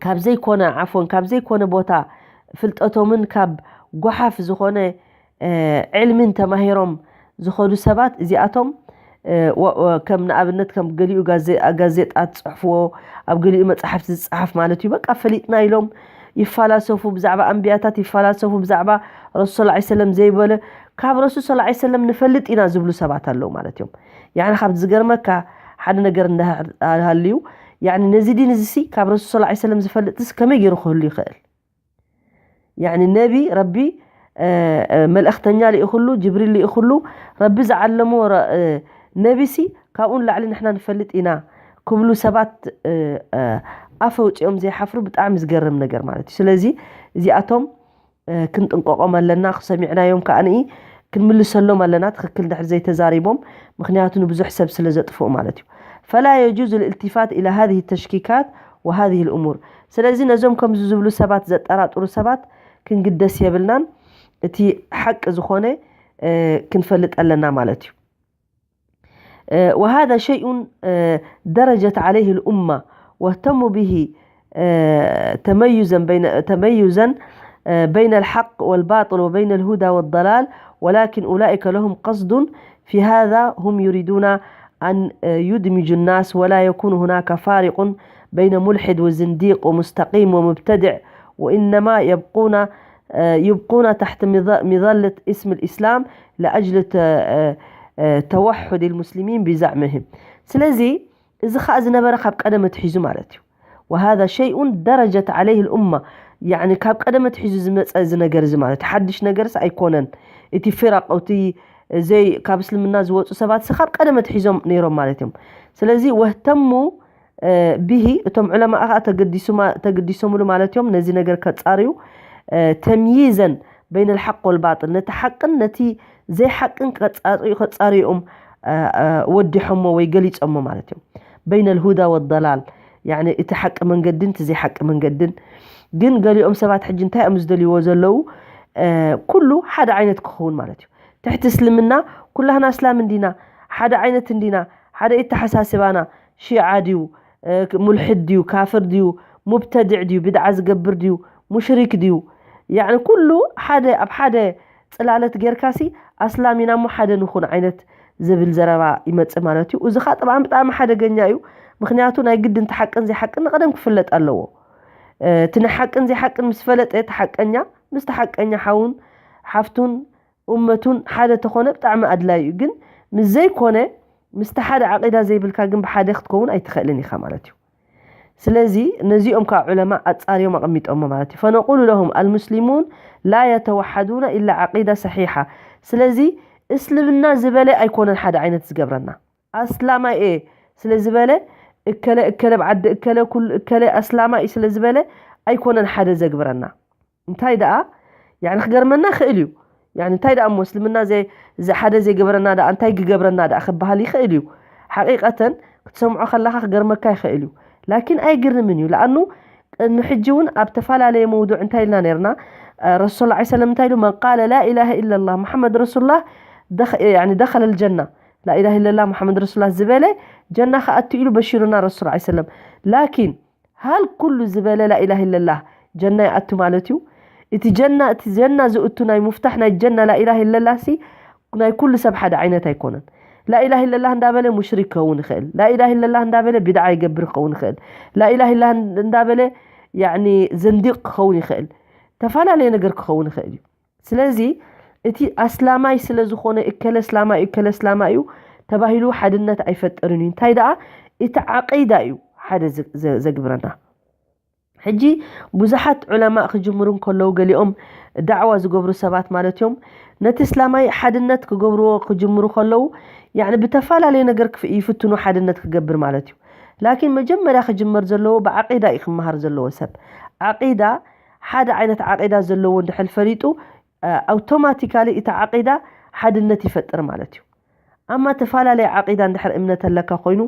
ካብ ዘይኮነ ዓፎን ካብ ዘይኮነ ቦታ ፍልጠቶምን ካብ ጓሓፍ ዝኾነ ዕልምን ተማሂሮም ዝኸዱ ሰባት እዚኣቶም ከም ንኣብነት ከም ገሊኡ ጋዜጣ ዝፅሕፍዎ ኣብ ገሊኡ መፅሓፍቲ ዝፅሓፍ ማለት እዩ በቃ ፈሊጥና ኢሎም ይፈላሰፉ ብዛዕባ ኣንቢያታት ይፈላሰፉ ብዛዕባ ረሱል ስ ሰለም ዘይበለ ካብ ረሱል ስ ሰለም ንፈልጥ ኢና ዝብሉ ሰባት ኣለዉ ማለት እዮም። ያኒ ካብ ዝገርመካ ሓደ ነገር እንዳሃልዩ ያኒ ነዚ ዲን እዚ ሲ ካብ ረሱል ስ ሰለም ዝፈልጥስ ከመይ ገይሩ ክህሉ ይኽእል? ያኒ ነቢ ረቢ መልእኽተኛ ልኢኹሉ ጅብሪል ልኢኹሉ ረቢ ዝዓለሞ ነቢሲ ካብኡ ንላዕሊ ንሕና ንፈልጥ ኢና ክብሉ ሰባት ኣፍ ኣውፂኦም ዘይሓፍሩ ብጣዕሚ ዝገርም ነገር ማለት እዩ። ስለዚ እዚኣቶም ክንጥንቀቆም ኣለና፣ ክሰሚዕናዮም ከዓ ክንምልሰሎም ኣለና ትኽክል ድሕር ዘይተዛሪቦም፣ ምኽንያቱ ንብዙሕ ሰብ ስለ ዘጥፍኡ ማለት እዩ። فلا يجوز الالتفات إلى هذه التشكيكات وهذه الأمور ስለዚ ነዞም ከምዚ ዝብሉ ሰባት ዘጠራጥሩ ሰባት ክንግደስ የብልናን፣ እቲ ሓቂ ዝኾነ ክንፈልጥ ኣለና ማለት እዩ። وهذا شيء درجت عليه الأمة واهتموا به تميزا بين تميزا بين الحق والباطل وبين الهدى والضلال، ولكن أولئك لهم قصد في هذا، هم يريدون أن يدمجوا الناس ولا يكون هناك فارق بين ملحد وزنديق ومستقيم ومبتدع، وإنما يبقون يبقون تحت مظلة اسم الإسلام لأجل توحد المسلمين بزعمهم. ስለዚ እዚ ኸኣ ዝነበረ ካብ ቀደም ኣትሒዙ ማለት እዩ። وهذا شيء درجت عليه الأمة، يعني ካብ ቀደም ኣትሒዙ ዝመጸ እዚ ነገር እዚ ማለት ሓድሽ ነገርስ ኣይኮነን። እቲ ፊራቕ እቲ ዘይ ካብ እስልምና ዝወፁ ሰባት ሲ ካብ ቀደም ኣትሒዞም ነይሮም ማለት እዮም። ስለዚ ወህተሙ ብሂ እቶም ዑለማኣ ከዓ ተገዲሶምሉ ማለት እዮም። ነዚ ነገር ከፃርዩ ተምይዘን በይነ ልሓቅ ወልባጥል፣ ነቲ ሓቅን ነቲ ዘይሓቅን ከፃርዩ እዮም ወዲሖሞ ወይ ገሊፆሞ ማለት እዮም። በይነ ልሁዳ ወደላል፣ እቲ ሓቂ መንገድን እቲ ዘይሓቂ መንገድን። ግን ገሊኦም ሰባት ሕጂ እንታይ እዮም ዝደልይዎ ዘለዉ? ኩሉ ሓደ ዓይነት ክኸውን ማለት እዩ። ትሕቲ እስልምና ኩላህና እስላም እንዲና፣ ሓደ ዓይነት እንዲና፣ ሓደ የተሓሳስባና፣ ሺዓ ድዩ፣ ሙልሕድ ድዩ፣ ካፍር ድዩ፣ ሙብተድዕ ድዩ፣ ብድዓ ዝገብር ድዩ፣ ሙሽሪክ ድዩ፣ ያዕኒ ኩሉ ሓደ ኣብ ሓደ ፅላለት ጌርካሲ ኣስላም ኢና እሞ ሓደ ንኹን ዓይነት ዝብል ዘረባ ይመፅእ ማለት እዩ። እዚ ከዓ ጥብዓን ብጣዕሚ ሓደገኛ እዩ። ምክንያቱ ናይ ግድን እቲ ሓቅን ዘይሓቅን ንቐደም ክፍለጥ ኣለዎ። እቲ ናይ ሓቅን ዘይሓቅን ምስ ፈለጠ እቲ ሓቀኛ ምስቲ ሓቀኛ ሓውን ሓፍቱን እመቱን ሓደ ተኾነ ብጣዕሚ ኣድላይ እዩ። ግን ምስ ዘይኮነ ምስቲ ሓደ ዓቂዳ ዘይብልካ ግን ብሓደ ክትከውን ኣይትኽእልን ኢኻ ማለት እዩ። ስለዚ ነዚኦም ከዓ ዑለማ ኣጻርዮም ኣቐሚጦሞ ማለት እዩ። فنقول لهم المسلمون لا يتوحدون إلا عقيدة صحيحة። ስለዚ እስልምና ዝበለ ኣይኮነን ሓደ ዓይነት ዝገብረና። ኣስላማይ እየ ስለ ዝበለ እከለ እከለ ብዓዲ እከለ ኩሉ እከለ ኣስላማይ እዩ ስለ ዝበለ ኣይኮነን ሓደ ዘግብረና። እንታይ ደኣ ያኒ ክገርመና ይኽእል እዩ። ያኒ እንታይ ደኣ እሞ እስልምና ዘይ ሓደ ዘይገበረና ደኣ እንታይ ክገብረና ደኣ ክበሃል ይኽእል እዩ። ሓቂቀተን ክትሰምዖ ከለኻ ክገርመካ ይኽእል እዩ። ላኪን ኣይግርምን እዩ። ለኣኑ ቅድሚ ሕጂ እውን ኣብ ተፈላለየ መውዱዕ እንታይ ኢልና ነርና? ረሱል ላ ሰለም እንታይ ኢሉ? መን ቃለ ላ ኢላሃ ኢላላህ ሙሓመድ ረሱሉላህ ደኸ- ያኒ ደኸለ ልጀና። ላኢላሃ ኢለላህ ሙሓመድ ረሱሉላህ ዝበለ ጀና ክኣቱ ኢሉ በሺሩና ረሱል ላ ሰለም። ላኪን ሃል ኩሉ ዝበለ ላኢላሃ ኢለላህ ጀና ይኣቱ ማለት እዩ? እቲ ጀና እቲ ጀና ዝእቱ ናይ ሙፍታሕ ናይ ጀና ላኢላሃ ኢለላህ ሲ ናይ ኩሉ ሰብ ሓደ ዓይነት ኣይኮነን። ላኢላሃ ኢለላህ እንዳበለ ሙሽሪክ ክኸውን ይኽእል። ላኢላሃ ኢለላህ እንዳበለ ቢድዓ ይገብር ክኸውን ይኽእል። ላኢላሃ ኢለላህ እንዳበለ ያኒ ዘንዲቕ ክኸውን ይኽእል። ተፈላለየ ነገር ክኸውን ይኽእል እዩ። ስለዚ እቲ ኣስላማይ ስለ ዝኾነ እከለ ኣስላማይ እዩ እከለ ኣስላማይ እዩ ተባሂሉ ሓድነት ኣይፈጥርን እዩ። እንታይ ደኣ እቲ ዓቂዳ እዩ ሓደ ዘ- ዘ- ዘግብረና። ሕጂ ብዙሓት ዑለማእ ክጅምሩ እንከለዉ ገሊኦም ዳዕዋ ዝገብሩ ሰባት ማለት እዮም ነቲ እስላማይ ሓድነት ክገብርዎ ክጅምሩ ከለዉ ያኒ ብተፈላለየ ነገር ክፍ- ይፍትኑ ሓድነት ክገብር ማለት እዩ። ላኪን መጀመርያ ክጅመር ዘለዎ ብዓቂዳ እዩ ክመሃር ዘለዎ ሰብ። ዓቂዳ ሓደ ዓይነት ዓቂዳ ዘለዎ እንድሕር ፈሊጡ ኣውቶማቲካሊ እቲ ዓቂዳ ሓድነት ይፈጥር ማለት እዩ። ኣማ ተፈላለየ ዓቂዳ እንድሕር እምነት ኣለካ ኮይኑ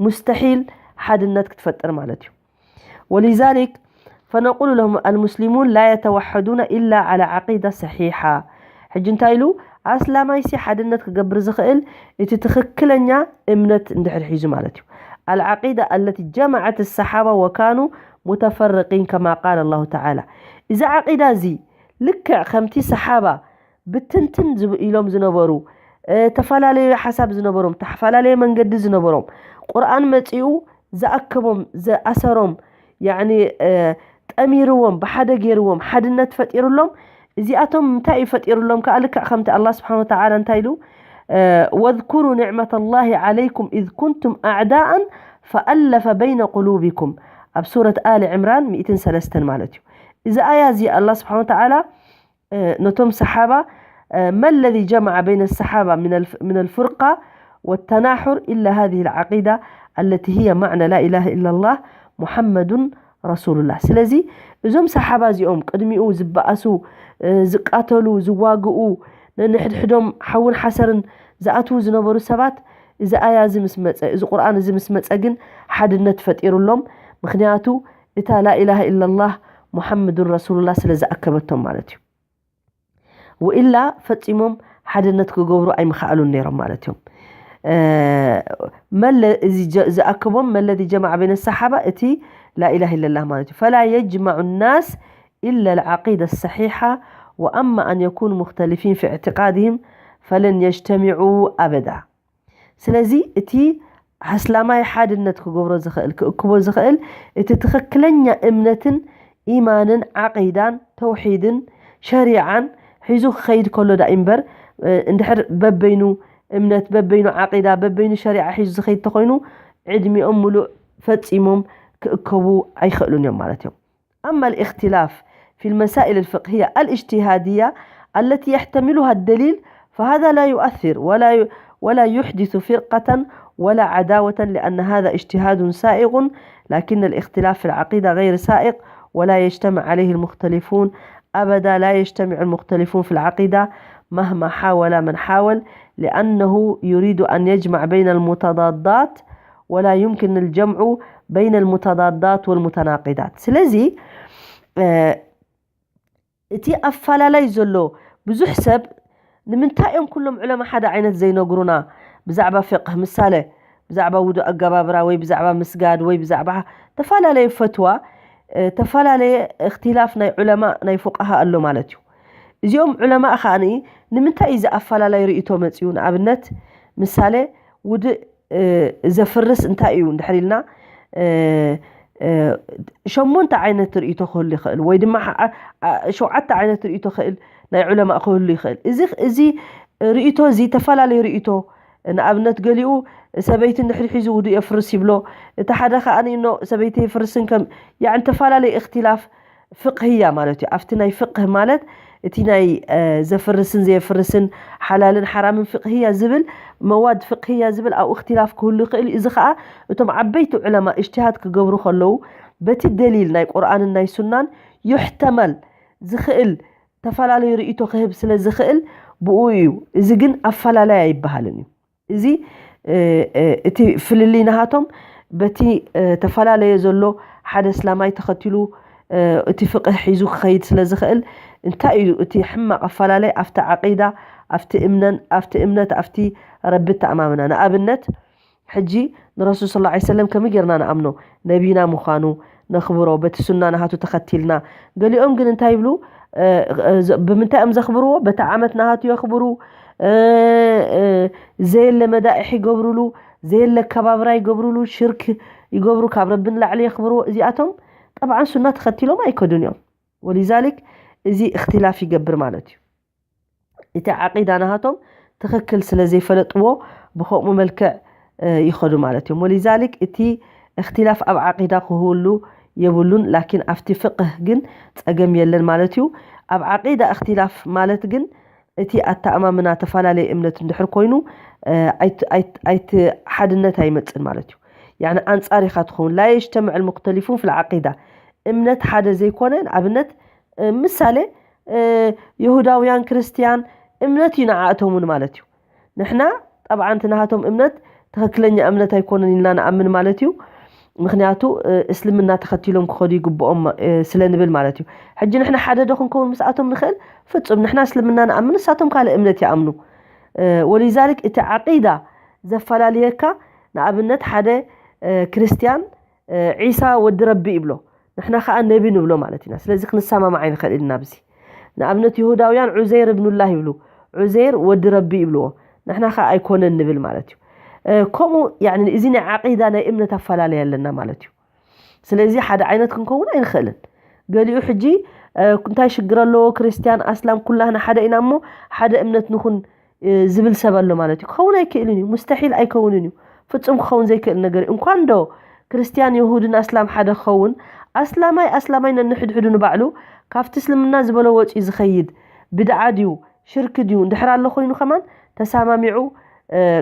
ሙስተሒል ሓድነት ክትፈጥር ማለት እዩ። ولذلك فنقول لهم المسلمون لا يتوحدون إلا على عقيدة صحيحة። ሕጂ እንታይ ኢሉ ኣስላማይሲ ሓድነት ክገብር ዝኽእል እቲ ትኽክለኛ እምነት እንድሕር ሒዙ ማለት እዩ። العقيدة التي جمعت الصحابة وكانوا متفرقين كما قال الله تعالى። እዚ ዓቂዳ እዚ ልክዕ ከምቲ ሰሓባ ብትንትን ዝብ- ኢሎም ዝነበሩ እ፣ ተፈላለየ ሓሳብ ዝነበሮም ተፈላለየ መንገዲ ዝነበሮም ቁርኣን መፂኡ ዝኣከቦም ዝኣሰሮም ያኒ እ፣ ጠሚርዎም ብሓደ ገይርዎም ሓድነት ፈጢሩሎም። እዚኣቶም እንታይ እዩ ፈጢሩሎም ከዓ ልክዕ ከምቲ ኣላ ስብሓን ወተዓላ እንታይ ኢሉ እ፣ واذكروا نعمة الله عليكم إذ كنتم أعداء فألف بين قلوبكم ኣብ ሱረት ኣሊ ዕምራን ሚእትን ሰለስተን ማለት እዩ። እዚ ኣያ እዚ ኣላ ስብሓን ወተዓላ ነቶም ሰሓባ ما الذي جمع بين الصحابة من الف- من الفرقة والتناحر إلا هذه العقيدة التي هي معنى لا إله إلا الله محمد رسول الله። ስለዚ እዞም ሰሓባ እዚኦም ቅድሚኡ ዝበኣሱ ዝቃተሉ ዝዋግኡ ነንሕድሕዶም ሓውን ሓሰርን ዝኣትዉ ዝነበሩ ሰባት እዚ ኣያ እዚ ምስ መፀ እዚ ቁርኣን እዚ ምስ መፀ ግን ሓድነት ፈጢሩሎም። ምክንያቱ እታ ላኢላሃ ኢላላህ ሙሓመዱን ረሱሉላህ ስለ ዝኣከበቶም ማለት እዩ። ወኢላ ፈጺሞም ሓድነት ክገብሩ ኣይምኸኣሉን ነይሮም ማለት እዮም። መለ እዚ ዝኣክቦም መለዚ ጀማዓ በይነ ሰሓባ እቲ ላኢላሃ ኢለላህ ማለት እዩ። ፈላ የጅማዑ ናስ ኢላ ልዓቂዳ ሰሒሓ ወኣማ ኣን የኩኑ ሙክተሊፊን ፊ እዕትቃድህም ፈለን የጅተሚዑ ኣበዳ። ስለዚ እቲ ኣስላማይ ሓድነት ክገብሮ ዝኽእል፣ ክእክቦ ዝኽእል፣ እቲ ትኽክለኛ እምነትን ኢማንን ዓቂዳን ተውሒድን ሸሪዓን ሒዙ ክኸይድ ከሎ ዳእ እምበር፣ እንድሕር በበይኑ እምነት፣ በበይኑ ዓቂዳ፣ በበይኑ ሸሪዓ ሒዙ ዝኸይድ ተኾይኑ፣ ዕድሚኦም ሙሉእ ፈጺሞም ክእከቡ ኣይኽእሉን እዮም ማለት እዮም። أما الاختلاف في المسائل الفقهية الاجتهادية التي يحتملها الدليل، فهذا لا يؤثر ولا ولا يحدث فرقة ولا عداوة، لأن هذا اجتهاد سائغ، لكن الاختلاف في العقيدة غير سائغ، ولا يجتمع عليه المختلفون أبدا. لا يجتمع المختلفون في العقيدة مهما حاول من حاول، لأنه يريد أن يجمع بين المتضادات، ولا يمكن الجمع بين المتضادات والمتناقضات. ስለዚ እቲ ኣፈላላይ ዘሎ ብዙሕ ሰብ ንምንታይ እዮም ኩሎም ዑለማ ሓደ ዓይነት ዘይነግሩና? ብዛዕባ ፍቅህ ምሳሌ፣ ብዛዕባ ውዱእ ኣገባብራ ወይ ብዛዕባ ምስጋድ ወይ ብዛዕባ ተፈላለየ ፈትዋ፣ ተፈላለየ እክትላፍ ናይ ዑለማ ናይ ፉቃሃ ኣሎ ማለት እዩ። እዚኦም ዑለማ ከኣ ንምንታይ እዩ እዚ ኣፈላላይ ርእይቶ መፅኡ? ንኣብነት ምሳሌ ውድእ ዘፍርስ እንታይ እዩ እንድሕር ኢልና፣ ሸሞንተ ዓይነት ርእይቶ ክህሉ ይኽእል፣ ወይ ድማ ሸውዓተ ዓይነት ርእይቶ ክእል ናይ ዑለማ ክህሉ ይኽእል። እዚ እዚ ርእይቶ እዚ ተፈላለዩ ርእይቶ፣ ንኣብነት ገሊኡ ሰበይቲ እንድሕር ሒዙ ውዱእ የፍርስ ይብሎ፣ እቲ ሓደ ከኣ ኖ ሰበይቲ የፍርስን ከም ያዕን ተፈላለዩ እክትላፍ ፍቅህያ ማለት እዩ። ኣብቲ ናይ ፍቅህ ማለት እቲ ናይ ዘፍርስን ዘየፍርስን ሓላልን ሓራምን ፍቅህያ ዝብል መዋድ ፍቅህያ ዝብል ኣብኡ እክትላፍ ክህሉ ይኽእል እዩ። እዚ ከዓ እቶም ዓበይቲ ዑለማ እጅትሃድ ክገብሩ ከለዉ በቲ ደሊል ናይ ቁርኣንን ናይ ሱናን ይሕተመል ዝኽእል ተፈላለዩ ርእይቶ ክህብ ስለ ዝኽእል ብኡ እዩ። እዚ ግን ኣፈላላይ ኣይበሃልን እዩ። እዚ እቲ ፍልልይ ናሃቶም በቲ ተፈላለየ ዘሎ ሓደ እስላማይ ተኸቲሉ እቲ ፍቅህ ሒዙ ክኸይድ ስለ ዝኽእል እንታይ እዩ እቲ ሕማቕ ኣፈላላይ ኣብቲ ዓቂዳ ኣብቲ እምነን ኣብቲ እምነት ኣብቲ ረቢ ተኣማምና ንኣብነት ሕጂ ንረሱል ስለ ላ ሰለም ከመይ ጌርና ንኣምኖ ነቢና ምዃኑ ነኽብሮ በቲ ሱና ናሃቱ ተኸቲልና ገሊኦም ግን እንታይ ይብሉ ብምንታይ እዮም ዘኽብርዎ በቲ ዓመት ናሃቱ የኽብሩ ዘየለ መዳኢሕ ይገብሩሉ ዘየለ ከባብራ ይገብሩሉ ሽርክ ይገብሩ ካብ ረቢ ንላዕሊ የኽብርዎ እዚኣቶም ጠብዓን ሱና ተኸቲሎም ኣይከዱን እዮም ወሊዛሊክ እዚ እክትላፍ ይገብር ማለት እዩ እቲ ዓቂዳ ናሃቶም ትኽክል ስለ ዘይፈለጥዎ ብኸምኡ መልክዕ ይኸዱ ማለት እዮም ወሊዛሊክ እቲ እክትላፍ ኣብ ዓቂዳ ክህሉ የብሉን ላኪን ኣብቲ ፍቅህ ግን ጸገም የለን ማለት እዩ ኣብ ዓቂዳ እክትላፍ ማለት ግን እቲ ኣተኣማምና ተፈላለየ እምነት እንድሕር ኮይኑ ኣይቲ ሓድነት ኣይመፅን ማለት እዩ ያኒ ኣንፃር ኢኻ ትኸውን ላ የጅተምዕ ልሙክተሊፉን ፊ ልዓቂዳ እምነት ሓደ ዘይኮነ ንኣብነት ምሳሌ ይሁዳውያን ክርስትያን እምነት እዩ ንዓእቶም እውን ማለት እዩ ንሕና ጠብዓ እቲ ናሃቶም እምነት ትኽክለኛ እምነት ኣይኮነን ኢልና ንኣምን ማለት እዩ ምክንያቱ እስልምና ተኸቲሎም ክኸዱ ይግብኦም ስለ ንብል ማለት እዩ ሕጂ ንሕና ሓደ ዶ ክንከውን ምስኣቶም ንኽእል ፍጹም ንሕና እስልምና ንኣምን ንሳቶም ካልእ እምነት ይኣምኑ ወሊዛሊክ እቲ ዓቂዳ ዘፈላልየካ ንኣብነት ሓደ ክርስትያን ዒሳ ወዲ ረቢ ይብሎ ንሕና ከዓ ነቢ ንብሎ ማለት ኢና ስለዚ ክንሰማማዕ ኣይንኽእል ኢና ኣብዚ ንኣብነት ይሁዳውያን ዑዘይር እብኑላህ ይብሉ ዑዘይር ወዲ ረቢ ይብልዎ ንሕና ከዓ ኣይኮነን ንብል ማለት እዩ ከምኡ እዚ ናይ ዓቂዳ ናይ እምነት ኣፈላለየ ኣለና ማለት እዩ ስለዚ ሓደ ዓይነት ክንከውን ኣይንኽእልን ገሊኡ ሕጂ እንታይ ሽግር ኣለዎ ክርስትያን ኣስላም ኩላህና ሓደ ኢና እሞ ሓደ እምነት ንኹን ዝብል ሰብ ኣሎ ማለት እዩ ክኸውን ኣይክእልን እዩ ሙስተሒል ኣይከውንን እዩ ፍጹም ክኸውን ዘይክእል ነገር እዩ እንኳን ዶ ክርስትያን የሁድን ኣስላም ሓደ ክኸውን ኣስላማይ ኣስላማይ ነንሕድሕዱ ንባዕሉ ካብቲ እስልምና ዝበሎ ወፂኡ ዝኸይድ ብድዓ ድዩ ሽርክ ድዩ እንድሕር ኣሎ ኮይኑ ከማን ተሳማሚዑ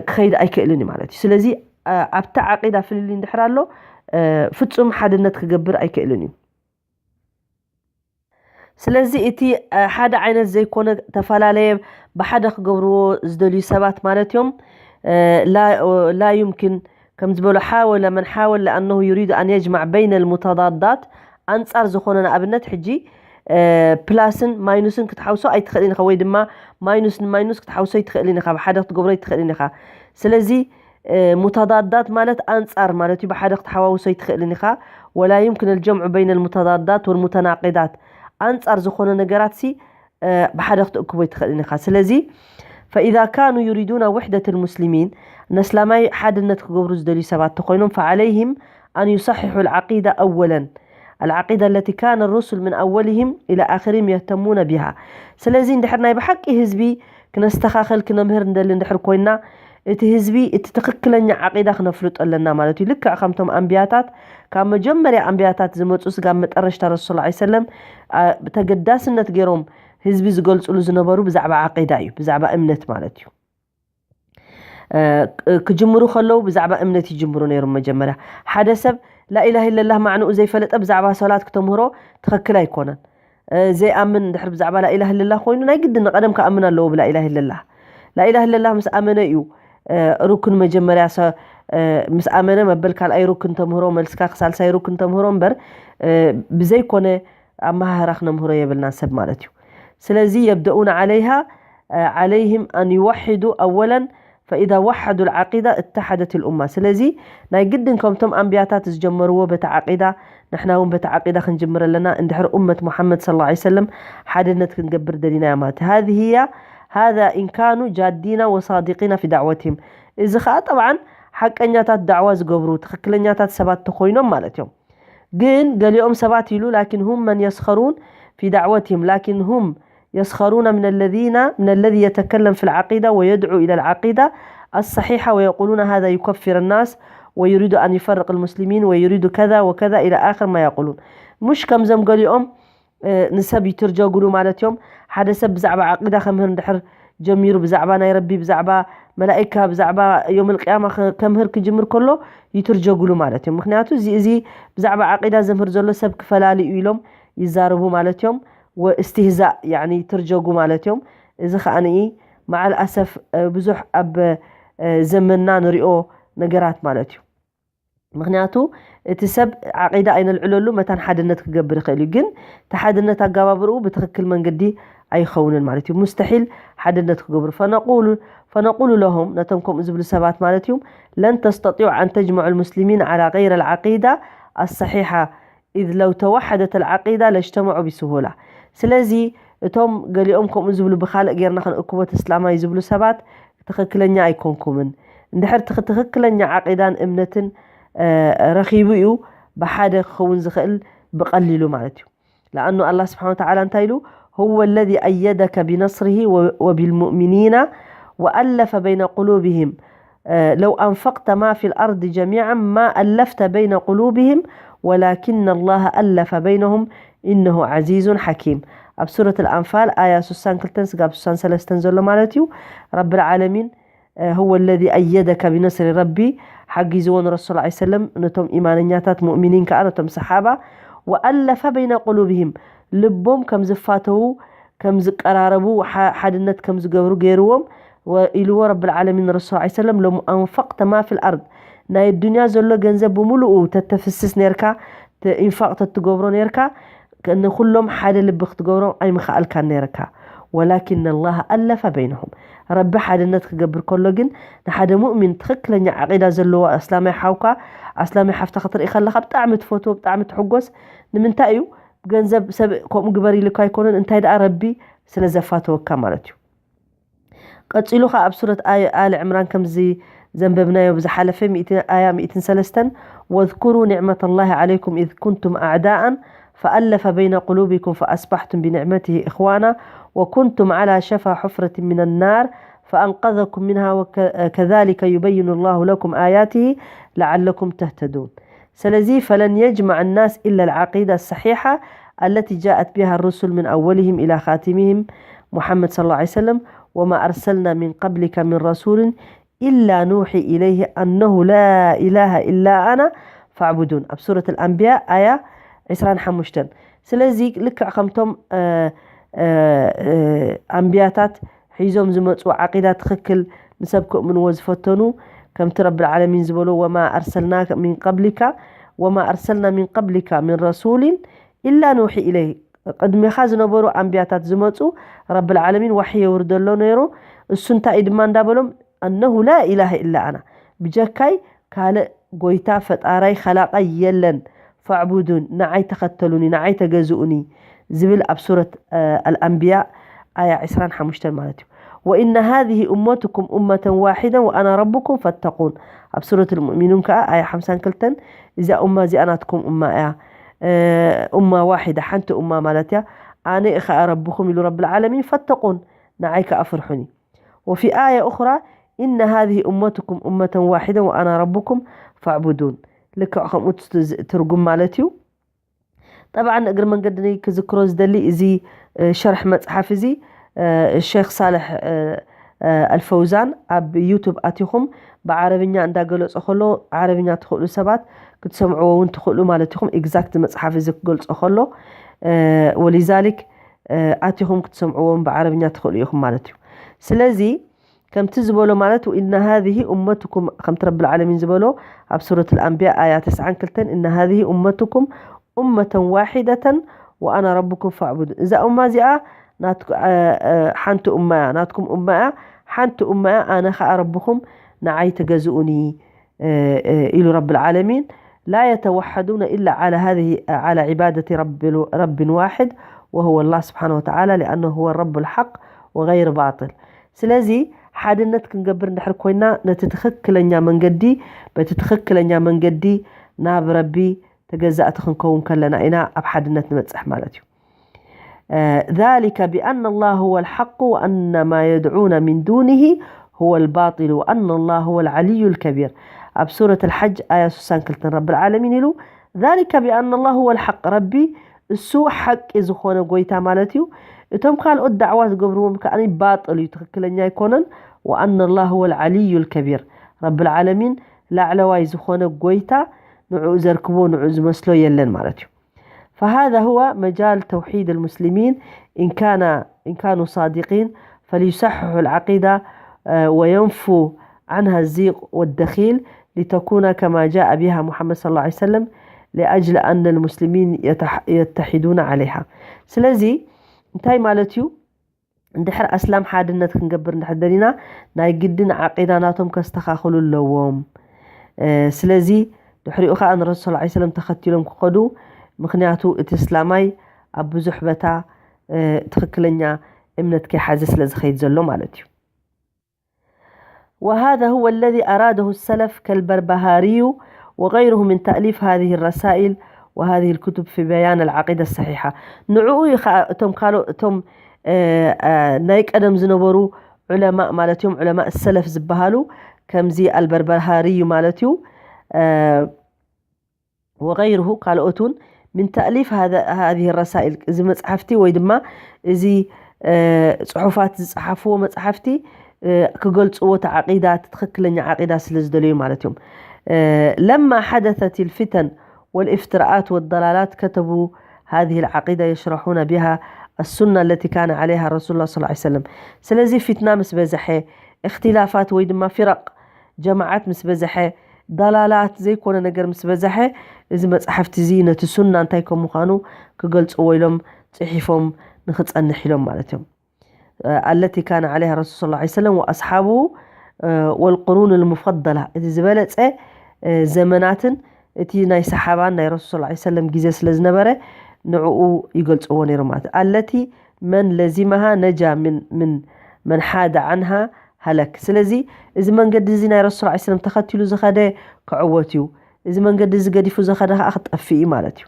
ክኸይድ ኣይክእልን እዩ ማለት እዩ ስለዚ ኣብቲ ዓቂዳ ፍልልይ እንድሕር ኣሎ ፍጹም ሓድነት ክገብር ኣይክእልን እዩ ስለዚ እቲ ሓደ ዓይነት ዘይኮነ ተፈላለየ ብሓደ ክገብርዎ ዝደልዩ ሰባት ማለት እዮም ላ ዩምኪን ከም ዝበሎ ሓወለ መን ሓወል ለኣነሁ ዩሪዱ ኣን የጅማዕ በይነ ልሙተዳዳት ኣንጻር ዝኾነ ንኣብነት ሕጂ ፕላስን ማይኑስን ክትሓውሶ ኣይትኽእልን ኢኻ ወይ ድማ ማይኑስ ንማይኑስ ክትሓውሶ ኣይትኽእልን ኢኻ ብሓደ ክትገብሮ ኣይትኽእልን ኢኻ ስለዚ ሙተዳዳት ማለት ኣንጻር ማለት እዩ ብሓደ ክትሓዋውሶ ኣይትኽእልን ኢኻ ولا يمكن الجمع بين المتضادات والمتناقضات ኣንጻር ዝኾነ ነገራት ሲ ብሓደ ክትእክቦ ኣይትኽእልን ኢኻ ስለዚ فإذا كانوا يريدون وحدة المسلمين، ነስላማይ ሓድነት ክገብሩ ዝደልዩ ሰባት ተኾይኖም، فعليهم أن يصححوا العقيدة أولا، العقيدة التي كان الرسل من أولهم إلى آخرهم يهتمون بها። ስለዚ እንድሕር ናይ ብሓቂ ህዝቢ ክነስተኻኸል ክነምህር እንደሊ እንድሕር ኮይና፣ እቲ ህዝቢ እቲ ትኽክለኛ ዓቂዳ ክነፍልጦ ኣለና ማለት እዩ። ልክዕ ከምቶም ኣንብያታት፣ ካብ መጀመርያ ኣንብያታት ዝመፁ ስጋብ መጠረሽታ ረሱል ሰለላሁ ዐለይሂ ወሰለም፣ አ፣ ብተገዳስነት ገይሮም ህዝቢ ዝገልፅሉ ዝነበሩ ብዛዕባ ዓቂዳ እዩ፣ ብዛዕባ እምነት ማለት እዩ። እ፣ ክ-፣ ክጅምሩ ከለዉ ብዛዕባ እምነት ይጅምሩ ነይሮም። መጀመርያ ሓደ ሰብ ላኢላህ ኢለላህ ማዕንኡ ዘይፈለጠ ብዛዕባ ሶላት ክተምህሮ ትኽክል ኣይኮነን። እ፣ ዘይኣምን እንድሕር ብዛዕባ ላኢላህ ኢለላህ ኮይኑ ናይ ግድን ንቐደም ክኣምን ኣለዎ ብላኢላህ ኢለላህ። ላኢላህ ኢለላህ ምስ ኣመነ እዩ፣ እ፣ ሩክን መጀመርያ ሰ-፣ እ፣ ምስ ኣመነ መበል ካልኣይ ሩክን ተምህሮ፣ መልስካ ክሳልሳይ ሩክን ተምህሮ እምበር፣ እ፣ ብዘይኮነ ኣመሃህራ ክነምህሮ የብልና ሰብ ማለት እዩ። ስለዚ يبدؤون عليها، እ፣ عليهم أن يوحدوا أولا، فإذا وحدوا العقيدة اتحدت الأمة። ስለዚ ናይ ግድን ከምቶም ኣንብያታት ዝጀመርዎ በቲ ዓቂዳ፣ ንሕና እውን በቲ ዓቂዳ ክንጅምር ኣለና። እንድሕር ኡመት ሙሓመድ ሰለላሁ ዐለይሂ ወሰለም ሓድነት ክንገብር ደሊና እያ ማለት እዩ። هذه هي، هذا إن كانوا جادين وصادقين في دعوتهم። እዚ ኸዓ ጠብዓን ሓቀኛታት ዳዕዋ ዝገብሩ ትኽክለኛታት ሰባት ተኾይኖም ማለት እዮም። ግን ገሊኦም ሰባት ኢሉ، لكن هم من يسخرون في دعوتهم، لكن هم يسخرون من الذين، من الذي يتكلم في العقيدة ويدعو إلى العقيدة الصحيحة ويقولون هذا يكفر الناس ويريد أن يفرق المسلمين ويريد كذا وكذا إلى آخر ما يقولون. مش ከምዞም ገሊኦም እ፣ ንሰብ ይትርጀጉሉ ማለት እዮም። ሓደ ሰብ ብዛዕባ ዓቂዳ ከምህር እንድሕር ጀሚሩ፣ ብዛዕባ ናይ ረቢ፣ ብዛዕባ መላኢካ፣ ብዛዕባ ዮም ልቅያማ ከ-፣ ከምህር ክጅምር ከሎ ይትርጀጉሉ ማለት እዮም። ምክንያቱ እዚ፣ እዚ ብዛዕባ ዓቂዳ ዘምህር ዘሎ ሰብ ክፈላሊ እዩ ኢሎም ይዛረቡ ማለት እዮም። ወእስትህዛእ፣ ያኒ ይትርጀጉ ማለት እዮም። እዚ ከዓኒ መዓል ኣሰፍ፣ እ፣ ብዙሕ ኣብ፣ እ፣ ዘመንና ንሪኦ ነገራት ማለት እዩ። ምክንያቱ እቲ ሰብ ዓቂዳ ኣይነልዕለሉ መታን ሓድነት ክገብር ይኽእል እዩ። ግን እቲ ሓድነት ኣገባብርኡ ብትኽክል መንገዲ ኣይኸውንን ማለት እዩ። ሙስተሒል ሓድነት ክገብሩ። ፈነቁሉ፣ ፈነቁሉ ለሆም፣ ነቶም ከምኡ ዝብሉ ሰባት ማለት እዩ፣ ለን ተስተጢዑ ኣን ተጅመዑ ልሙስሊሚን ዓላ ገይረ ልዓቂዳ ኣሰሒሓ፣ ኢዝ ለው ተዋሓደት ልዓቂዳ ለጅተመዑ ቢስሁላ። ስለዚ እቶም ገሊኦም ከምኡ ዝብሉ ብኻልእ ጌርና ክንእክቦ ተስላማይ ዝብሉ ሰባት ትኽክለኛ ኣይኮንኩምን። እንድሕር ትኽ-፣ ትኽክለኛ ዓቂዳን እምነትን፣ እ፣ ረኺቡ እዩ ብሓደ ክኸውን ዝኽእል ብቐሊሉ ማለት እዩ። ለኣኑ ኣላህ ስብሓነ ወተዓላ እንታይ ኢሉ? هو الذي أيدك بنصره و-، وبالمؤمنين وألف بين قلوبهم، እ፣ لو أنفقت ما في الأرض جميعا ما ألفت بين قلوبهم ولكن الله ألف بينهم إنه عزيز حكيم። ኣብ ሱረት ኣልኣንፋል ኣያ ስሳን ክልተን ስጋብ ስሳን ሰለስተን ዘሎ ማለት እዩ። ረብል ዓለሚን هو الذي أيدك بنصره፣ ረቢ ሓጊዝዎ ንረሱል ዐለይሂ ሰለም፣ ነቶም ኢማነኛታት ሙእሚኒን ከኣ ነቶም ሰሓባ። وألف بين قلوبهم፣ ልቦም ከም ዝፋተዉ፣ ከም ዝቀራረቡ፣ ሓ-፣ ሓድነት ከም ዝገብሩ ገይርዎም። ወ-፣ ኢልዎ ረብል ዓለሚን ንረሱል ዐለይሂ ሰለም፣ ለው ኣንፈቅተ ማ ፊል ኣርድ፣ ናይ ዱንያ ዘሎ ገንዘብ ብምሉኡ ተተፍስስ ነርካ፣ ተ-፣ ኢንፋቅ ተትገብሮ ነርካ፣ ንኹሎም ሓደ ልቢ ክትገብሮም ኣይምኸኣልካን ነይርካ። ወላኪን ኣላህ ኣለፈ በይነሁም። ረቢ ሓድነት ክገብር ከሎ ግን ንሓደ ሙእሚን ትኽክለኛ ዓቂዳ ዘለዎ ኣስላማይ ሓውካ፣ ኣስላማይ ሓፍታ ክትርኢ ከለኻ ብጣዕሚ ትፈትዎ፣ ብጣዕሚ ትሕጎስ። ንምንታይ እዩ? ገንዘብ ሰብ ከምኡ ግበር ኢሉካ ኣይኮነን፣ እንታይ ደኣ ረቢ ስለ ዘፋተወካ ማለት እዩ። ቀጺሉ ኸኣ ኣብ ሱረት ኣይ-፣ ኣሊ ዕምራን ከምዚ ዘንበብናዮ ብዝሓለፈ ሚእቲ፣ ኣያ ሚእትን ሰለስተን፣ واذكروا نعمة الله عليكم إذ كنتم أعداء فألف بين قلوبكم فأصبحتم بنعمته إخوانا وكنتم على شفا حفرة من النار فأنقذكم منها وكذلك يبين الله لكم آياته لعلكم تهتدون. ስለዚ فلن يجمع الناس إلا العقيدة الصحيحة التي جاءت بها الرسل من أولهم إلى خاتمهم محمد صلى الله عليه وسلم وما أرسلنا من قبلك من رسول إلا نوحي إليه أنه لا إله إلا أنا فاعبدون። ኣብ ሱረት ኣልኣንብያ ኣያ ዕስራን ሓሙሽተን። ስለዚ ልክዕ ከምቶም፣ እ፣ እ፣ እ፣ ኣንብያታት ሒዞም ዝመጹ ዓቂዳ ትኽክል ንሰብ ክእምንዎ ዝፈተኑ፣ ከምቲ ረብል ዓለሚን ዝበሎ፣ ወማ ኣርሰልና ሚን ቀብሊካ፣ ወማ ኣርሰልና ሚን ቀብሊካ ሚን ረሱሊን ኢላ ኑሒ ኢለይህ። ቅድሚኻ ዝነበሩ ኣንብያታት ዝመጹ ረብል ዓለሚን ዋሒ የውርደሎ ነይሩ። እሱ እንታይ እዩ ድማ እንዳበሎም፣ ኣነሁ ላ ኢላሃ ኢላ ኣና፣ ብጀካይ ካልእ ጎይታ ፈጣራይ ኸላቓይ የለን፣ ፈዕቡዱን፣ ንዓይ ተኸተሉኒ፣ ንዓይ ተገዝኡኒ ዝብል ኣብ ሱረት፣ እ፣ ኣልኣንብያ ኣያ ዕስራን ሓሙሽተን ማለት እዩ። وإن هذه أمتكم أمة واحدة وأنا ربكم فاتقون. ኣብ ሱረት ልሙእሚኑን ከዓ ኣያ ሓምሳን ክልተን እዛ ኡማ እዚኣ ናትኩም ኡማ እያ፣ ኡማ ዋሒዳ ሓንቲ ኡማ ማለት እያ። ኣነ ከዓ ረብኹም ኢሉ ረብል ዓለሚን ፈተቁን ንዓይ ከዓ ፍርሑኒ። وفي آية أخرى إن هذه أمتكم أمة واحدة وأنا ربكم فاعبدون። ልክዕ ከምኡ ትርጉም ማለት እዩ። ጠብዓን እግሪ መንገዲ ክዝክሮ ዝደሊ እዚ ሸርሕ መፅሓፍ እዚ ሸክ ሳልሕ ኣልፈውዛን ኣብ ዩቱብ ኣቲኹም ብዓረብኛ እንዳገለፆ ከሎ ዓረብኛ ትኽእሉ ሰባት ክትሰምዕዎ እውን ትኽእሉ ማለት ኢኹም። ኤግዛክት መፅሓፍ እዚ ክገልፆ ከሎ ወሊዛሊክ ኣቲኹም ክትሰምዕዎም ብዓረብኛ ትኽእሉ ኢኹም ማለት እዩ። ስለዚ ከምቲ ዝበሎ ማለት إن هذه أمتكم ከምቲ ረብል ዓለሚን ዝበሎ ኣብ ሱረት ኣልኣንቢያ ኣያ ተስዓን ክልተን إن هذه أمتكم أمة واحدة وأنا ربكم فاعبدون። እዛ ኡማ እዚኣ ሓንቲ ኡማ እያ፣ ናትኩም ኡማ እያ፣ ሓንቲ ኡማ እያ፣ ኣነ ኸዓ ረብኹም ንዓይ ተገዝኡኒ ኢሉ ረብል ዓለሚን። لا يتوحدون إلا على هذه على عبادة رب رب واحد وهو الله سبحانه وتعالى لأنه هو الرب الحق وغير باطل። ስለዚ ሓድነት ክንገብር እንድሕር ኮይና ነቲ ትኽክለኛ መንገዲ በቲ ትኽክለኛ መንገዲ ናብ ረቢ ተገዛእቲ ክንከውን ከለና ኢና ኣብ ሓድነት ንበፅሕ ማለት እዩ። ذلك بأن الله هو الحق وأن ما يدعون من دونه هو الباطل وأن الله هو العلي الكبير። ኣብ ሱረት ኣልሓጅ ኣያ ስሳን ክልተን ረብል ዓለሚን ኢሉ ذلك بأن الله هو الحق ረቢ እሱ ሓቂ ዝኾነ ጎይታ ማለት እዩ። እቶም ካልኦት ዳዕዋ ዝገብርዎም ከዓ ባጥል እዩ፣ ትኽክለኛ ኣይኮነን። وأن الله هو العلي الكبير ረብል ዓለሚን ላዕለዋይ ዝኾነ ጎይታ ንዕኡ ዘርክቦ ንዕኡ ዝመስሎ የለን ማለት እዩ። فهذا هو مجال توحيد المسلمين إن كان إن كانوا صادقين فليصححوا العقيدة وينفوا عنها الزيغ والدخيل لتكون كما جاء بها محمد صلى الله عليه وسلم لأجل أن المسلمين يتحدون عليها. ስለዚ እንታይ ማለት እዩ? እንድሕር ኣስላም ሓድነት ክንገብር እንድሕር ደሊና ናይ ግድን ዓቂዳ ናቶም ከስተኻኽሉ ኣለዎም። ስለዚ ድሕሪኡ ከዓ ንረሱል ሰለላሁ ዐለይሂ ወሰለም ተኸቲሎም ክኸዱ፣ ምኽንያቱ እቲ እስላማይ ኣብ ብዙሕ በታ ትኽክለኛ እምነት ከይሓዘ ስለ ዝኸይድ ዘሎ ማለት እዩ። وهذا هو الذي أراده السلف كالبربهاري وغيره من تأليف هذه الرسائل وهذه الكتب في بيان العقيدة الصحيحة። ንዕኡ እዩ ከዓ እቶም ካልኦ እቶም ናይ ቀደም ዝነበሩ ዑለማእ ማለት እዮም፣ ዑለማእ ሰለፍ ዝበሃሉ ከምዚ ኣልበርበርሃሪ እዩ ማለት እዩ ወገይርሁ ካልኦት እውን ምን ተእሊፍ ሃذ- ሃذه الرسائل እዚ መፅሓፍቲ ወይ ድማ እዚ እ፣ ፅሑፋት ዝፀሓፍዎ መፅሓፍቲ እ፣ ክገልፅዎ እቲ ዓቂዳ እቲ ትኽክለኛ ዓቂዳ ስለ ዝደለዩ ማለት እዮም። እ፣ ለማ ሓደثት الفتن والافتراءات والضلالات كتبوا هذه العقيدة يشرحون بها السنة التي كان عليها رسول الله صلى الله عليه وسلم። ስለዚ ፊትና ምስ በዝሐ እክትላፋት ወይ ድማ ፊረቅ ጀማዓት ምስ በዝሐ ዳላላት ዘይኮነ ነገር ምስ በዝሐ እዚ መፅሓፍቲ እዚ ነቲ ሱና እንታይ ከም ምዃኑ ክገልፅዎ ኢሎም ፅሒፎም ንክፀንሕ ኢሎም ማለት እዮም። التي كان عليها رسول صلى الله عليه وسلم وأصحابه والقرون المفضلة እቲ ዝበለፀ ዘመናትን እቲ ናይ ሰሓባን ናይ ረሱል صلى الله عليه وسلم ግዜ ስለ ዝነበረ ንዕኡ ይገልፅዎ ነይሩ ማለት التي من لزمها نجا من من من حاد عنها هلك። ስለዚ እዚ መንገዲ እዚ ናይ ረሱል صلى الله عليه وسلم ተኸቲሉ ዝኸደ ክዕወት እዩ፣ እዚ መንገዲ እዚ ገዲፉ ዝኸደ ከዓ ክጠፍእ እዩ ማለት እዩ።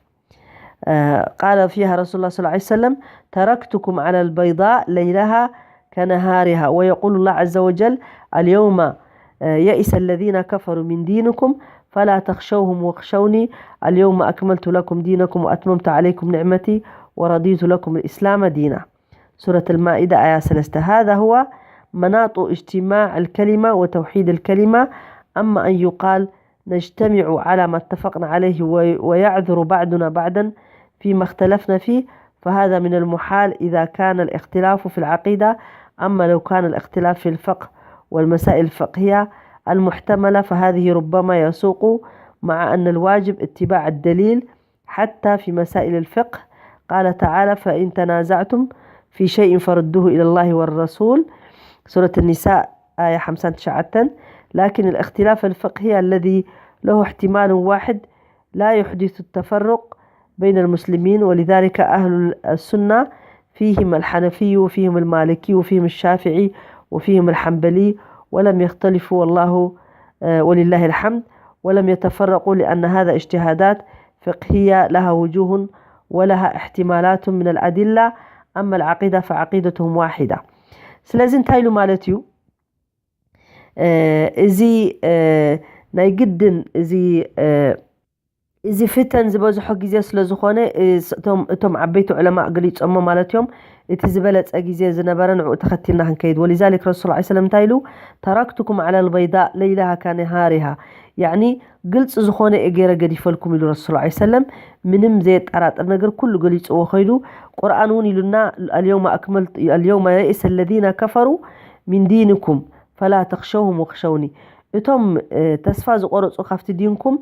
قال فيها رسول الله صلى الله عليه وسلم تركتكم على البيضاء ليلها كنهارها ويقول الله عز وجل اليوم يئس الذين كفروا من دينكم فلا تخشوهم واخشوني اليوم أكملت لكم دينكم وأتممت عليكم نعمتي ورضيت لكم الإسلام دينا. سورة المائدة آية ثلاثة. هذا هو مناط اجتماع الكلمة وتوحيد الكلمة. أما أن يقال نجتمع على ما اتفقنا عليه ويعذر بعضنا بعضا فيما اختلفنا فيه، فهذا من المحال إذا كان الاختلاف في العقيدة. أما لو كان الاختلاف في الفقه والمسائل الفقهية المحتملة فهذه ربما يسوق، مع أن الواجب اتباع الدليل حتى في مسائل الفقه. قال تعالى فإن تنازعتم في شيء فردوه إلى الله والرسول. سورة النساء آية ሓምሳን ትሽዓተን. لكن الاختلاف الفقهي الذي له احتمال واحد لا يحدث التفرق بين المسلمين، ولذلك أهل السنة فيهم الحنفي وفيهم المالكي وفيهم الشافعي وفيهم الحنبلي ولم يختلفوا والله ولله الحمد ولم يتفرقوا لأن هذا اجتهادات فقهية لها وجوه ولها احتمالات من الأدلة أما العقيدة فعقيدتهم واحدة ስለዚ እንታይ ኢሉ ማለት እዩ እዚ ናይ ግድን እዚ እዚ ፍተን ዝበዝሖ ግዜ ስለ ዝኾነ እቶም ዓበይቲ ዑለማእ ገሊጾሞ ማለት እዮም። እቲ ዝበለጸ ግዜ ዝነበረ ንዕኡ ተኸቲልና ክንከይድ ولذلك رسول الله صلى الله عليه وسلم እንታይ ኢሉ تركتكم على البيضاء ليلها كنهارها ያኒ ግልጽ ዝኾነ እየ ገይረ ገዲፈልኩም ኢሉ ረሱል ላ ሰለም ምንም ዘየጠራጥር ነገር ኩሉ ገሊጽዎ ከይዱ ቁርኣን እውን ኢሉና اليوم أكملت اليوم يئس الذين كفروا من دينكم فلا تخشوهم واخشوني እቶም ተስፋ ዝቆረፁ ካብቲ ዲንኩም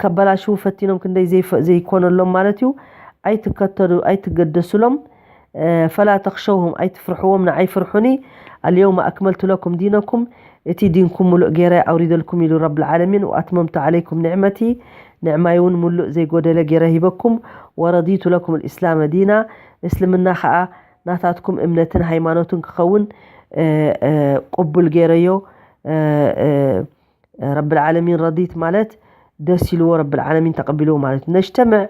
ከበላሽዉ ፈቲኖም ክንደይ ዘይኮነሎም ማለት እዩ ኣይትከተሉ ኣይትገደሱሎም ፈላ ተኽሸውሁም ኣይትፍርሕዎም ንዓይ ፍርሑኒ اليوم أكملت لكم دينكم እቲ ዲንኩም ሙሉእ ገይረ ኣውሪደልኩም ኢሉ ረብ العالمين وأتممت عليكم نعمتي ንዕማይ እውን ሙሉእ ዘይጎደለ ገይረ ሂበኩም ورضيت لكم الإسلام دينا እስልምና ከዓ ናታትኩም እምነትን ሃይማኖትን ክኸውን ቅቡል ገይረዮ ረብ العالمين رضيت ማለት ደስ ኢልዎ ረብ العالمين ተቐቢልዎ ማለት እዩ ነጅተምዕ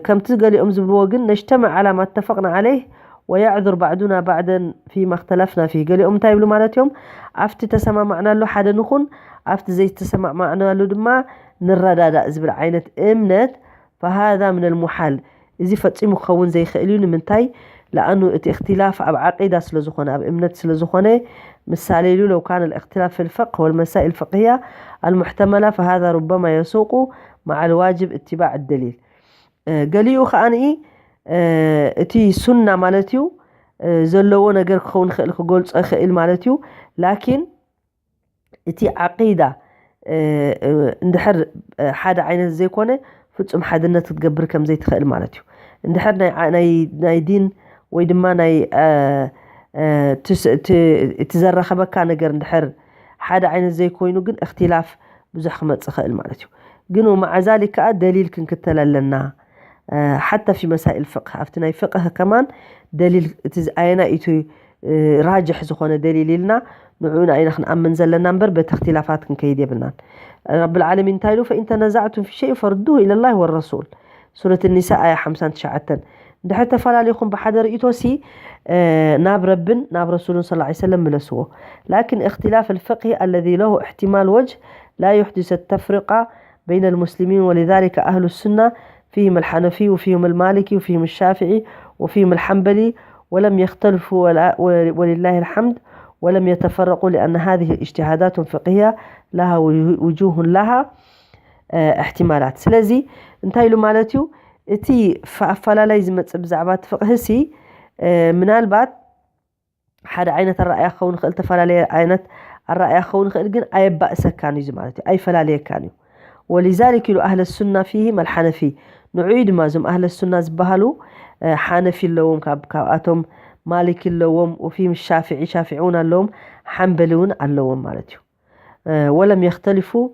ከምቲ ገሊኦም ዝብልዎ ግን نجتمع على ما اتفقنا عليه ويعذر بعضنا بعضا فيما اختلفنا فيه ገሊኦም እንታይ ይብሉ ማለት እዮም ኣብቲ ተሰማማዕናሉ ሓደ ንኹን ኣብቲ ዘይተሰማማዕናሉ ድማ ንረዳዳእ ዝብል ዓይነት እምነት فهذا من المحال እዚ ፈጺሙ ክኸውን ዘይኽእል እዩ ንምንታይ لأنه እቲ اختلاف ኣብ عقيدة ስለ ዝኾነ ኣብ እምነት ስለ ዝኾነ ምሳሌ ኢሉ لو كان الاختلاف في الفقه والمسائل الفقهية المحتملة فهذا ربما يسوق مع الواجب اتباع الدليل ገሊኡ ከኣ እቲ ሱና ማለት እዩ ዘለዎ ነገር ክኸውን ይኽእል ክገልጾ ይኽእል ማለት እዩ ላኪን እቲ ዓቂዳ እንድሕር ሓደ ዓይነት ዘይኮነ ፍጹም ሓድነት ክትገብር ከም ዘይትኽእል ማለት እዩ እንድሕር ናይ ዲን ወይ ድማ ናይ እቲ ዘራኸበካ ነገር እንድሕር ሓደ ዓይነት ዘይኮይኑ ግን እክትላፍ ብዙሕ ክመፅእ ይኽእል ማለት እዩ ግን ومع ذلك ከዓ ደሊል ክንክተል ኣለና ሓታ في مسائل الفقه ኣብቲ ናይ ፍቅህ ከማን ደሊል እቲ ኣየናይ እቲ ራጅሕ ዝኾነ ደሊል ኢልና ንዕኡ ኢና ክንኣምን ዘለና እምበር በቲ እክትላፋት ክንከይድ የብልናን ረብ العالمين እንታይ ኢሉ فإن تنازعتم في شيء فردوه إلى الله والرسول ሱረት النساء ኣያ ሓምሳን ትሽዓተን እንድሕር ተፈላለኹም ብሓደ ርእይቶ ሲ ናብ ረብን ናብ ረሱልን صلى الله عليه وسلم ምለስዎ لكن اختلاف الفقه الذي له احتمال وجه لا يحدث التفرقة بين المسلمين ولذلك أهل السنة فيهم الحنفي وفيهم المالكي وفيهم الشافعي وفيهم الحنبلي ولم يختلفوا ولله الحمد ولم يتفرقوا لأن هذه اجتهادات فقهية لها وجوه لها احتمالات ስለዚ እንታይ ኢሉ ማለት እዩ እቲ ኣፈላላይ ዝመፅእ ብዛዕባ እቲ ፍቅህ ሲ ምናልባት ሓደ ዓይነት ኣረኣያ ክኸውን ይኽእል ተፈላለየ ዓይነት ኣረኣያ ክኸውን ይኽእል ግን ኣየባእሰካን እዩ ማለት እዩ ኣይፈላለየካን እዩ ولذلك ኢሉ ኣህለ ሱና ፊህም ኣልሓነፊ ንዑይ ድማ እዞም ኣህለ ሱና ዝበሃሉ ሓነፊ ኣለዎም ካብኣቶም ማሊክ ኣለዎም ወፊህም ሻፍዒ ሻፍዒ እውን ኣለዎም ሓንበሊ እውን ኣለዎም ማለት እዩ ولم يختلفوا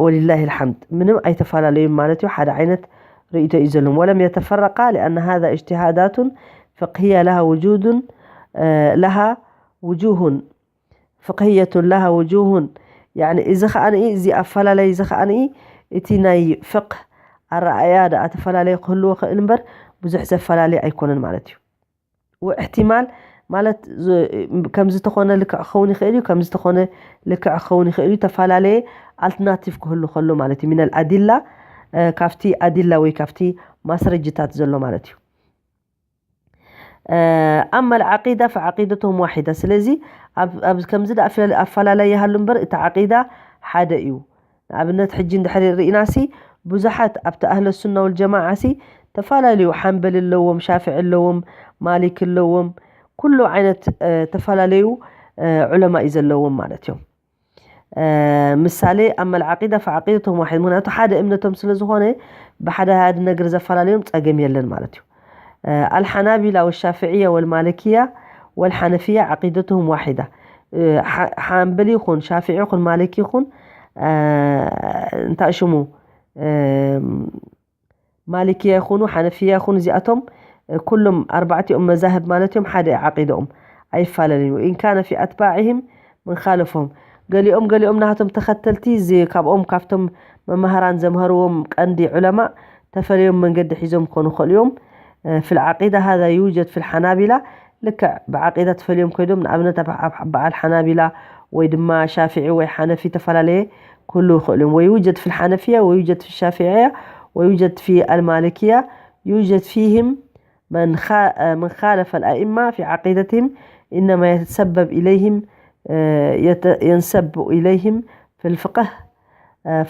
ولله الحمد ምንም ኣይተፈላለዩን ማለት እዩ ሓደ ዓይነት ርእይቶ እዩ ዘለዎም ولم يتفرقا لأن هذا اجتهادات فقهية لها وجود لها وجوه فقهية لها وجوه يعني እዚ ከኣ እዚ ኣፈላለይ እዚ ከኣ እቲ ናይ ፍቅህ ኣረኣያ ደኣ ተፈላለየ ክህልዎ ክእል እምበር ብዙሕ ዘፈላለየ ኣይኮነን ማለት እዩ واحتمال ማለት ከምዚ ተኾነ ልክዕ ክኸውን ይኽእል እዩ ከምዚ ተኾነ ልክዕ ክኸውን ይኽእል እዩ ተፈላለየ ኣልትርናቲቭ ክህሉ ከሎ ማለት እዩ ሚነል ኣዲላ ካብቲ ኣዲላ ወይ ካብቲ ማስረጅታት ዘሎ ማለት እዩ ኣማ ዓቂዳ ፈዓቂደቶም ዋሒዳ ስለዚ ከምዚ ዳ ኣፈላለይ ይሃሉ እምበር እቲ ዓቂዳ ሓደ እዩ ንኣብነት ሕጂ እንድሕር ርኢናሲ ብዙሓት ኣብቲ ኣህለ ሱና ወልጀማዓ ሲ ተፈላለዩ ሓንበል ኣለዎም ሻፍዒ ኣለዎም ማሊክ ኣለዎም ኩሉ ዓይነት ተፈላለዩ ዑለማ እዩ ዘለዎም ማለት እዮም ምሳሌ ኣመል ዓቂዳ ፈዓቂደቶም ዋሒድ ምክንያቱ ሓደ እምነቶም ስለ ዝኾነ ብሓደ ሓደ ነገር ዘፈላለዮም ፀገም የለን ማለት እዩ ኣልሓናቢላ ወሻፍዕያ ወልማለክያ ወልሓነፍያ ዓቂደትሁም ዋሒዳ ሓንበል ይኹን ሻፍዒ ይኹን ማለክ ይኹን እንታይ ሽሙ ማሊክያ ይኹኑ ሓነፍያ ይኹኑ እዚኣቶም ኩሎም ኣርባዕቲኦም መዛህብ ማለት እዮም ሓደ ዓቂደኦም ኣይፈላለዩን። وإن كان في أتباعهم من خالفهم، ገሊኦም ገሊኦም ናቶም ተኸተልቲ እዚ ካብኦም ካብቶም መማህራን ዘምሃርዎም ቀንዲ ዑለማእ ተፈልዮም መንገዲ ሒዞም ክኾኑ ይኽእሉ እዮም። في العقيدة هذا يوجد في الحنابلة، ልክዕ ብዓቂዳ ተፈልዮም ኮይዶም ንኣብነት ኣብ በዓል ሓናቢላ ወይ ድማ ሻፊዒ ወይ ሓነፊ ተፈላለየ ክህሉ ይኽእሉ እዮም። ويوجد في الحنفية ويوجد في الشافعية ويوجد في المالكية، يوجد فيهم من خا من خالف الأئمة في عقيدتهم إنما يتسبب إليهم، ينسب إليهم في الفقه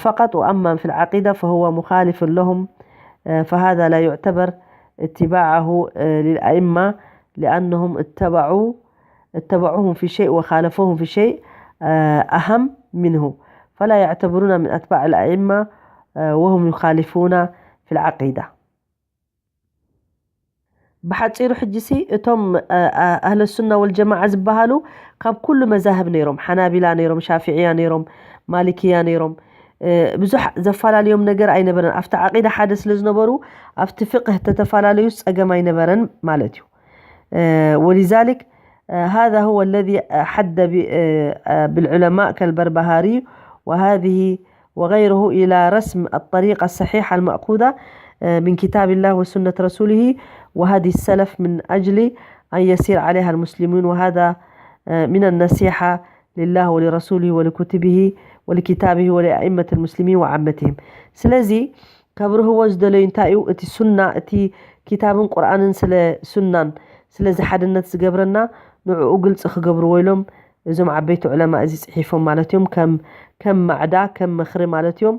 فقط، وأما في العقيدة فهو مخالف لهم، فهذا لا يعتبر اتباعه للأئمة، لأنهم اتبعوا اتبعوهم في شيء وخالفوهم في شيء أهم منه، فلا يعتبرون من أتباع الأئمة وهم يخالفون في العقيدة. ብሓጺሩ ሕጂ ሲ እቶም ኣህለ ሱና ወል ጀማዓ ዝበሃሉ ካብ ኩሉ መዛህብ ነይሮም፣ ሓናቢላ ነይሮም፣ ሻፊዕያ ነይሮም፣ ማሊክያ ነይሮም። ብዙሕ ዘፈላለዮም ነገር ኣይነበረን። ኣብቲ ዓቂዳ ሓደ ስለ ዝነበሩ ኣብቲ ፍቅህ ተተፈላለዩ ጸገም ኣይነበረን ማለት እዩ። ولذلك هذا هو الذي حد بالعلماء كالبربهاري وهذه وغيره إلى رسم الطريقة الصحيحة المأخوذة من كتاب الله وسنة رسوله وهدي السلف من أجل أن يسير عليها المسلمون، وهذا من النصيحة لله ولرسوله ولكتبه ولكتابه ولأئمة المسلمين وعامتهم. ስለዚ ከብርህዎ ዝደለዩ እንታይ እዩ? እቲ ሱና፣ እቲ ኪታብን ቁርኣንን ስለ ሱናን ስለዚ ሓድነት ዝገብረና ንዕኡ ግልፂ ክገብርዎ ኢሎም እዞም ዓበይቲ ዑለማ እዚ ፅሒፎም ማለት እዮም። ከም ከም ማዕዳ ከም ምኽሪ ማለት እዮም።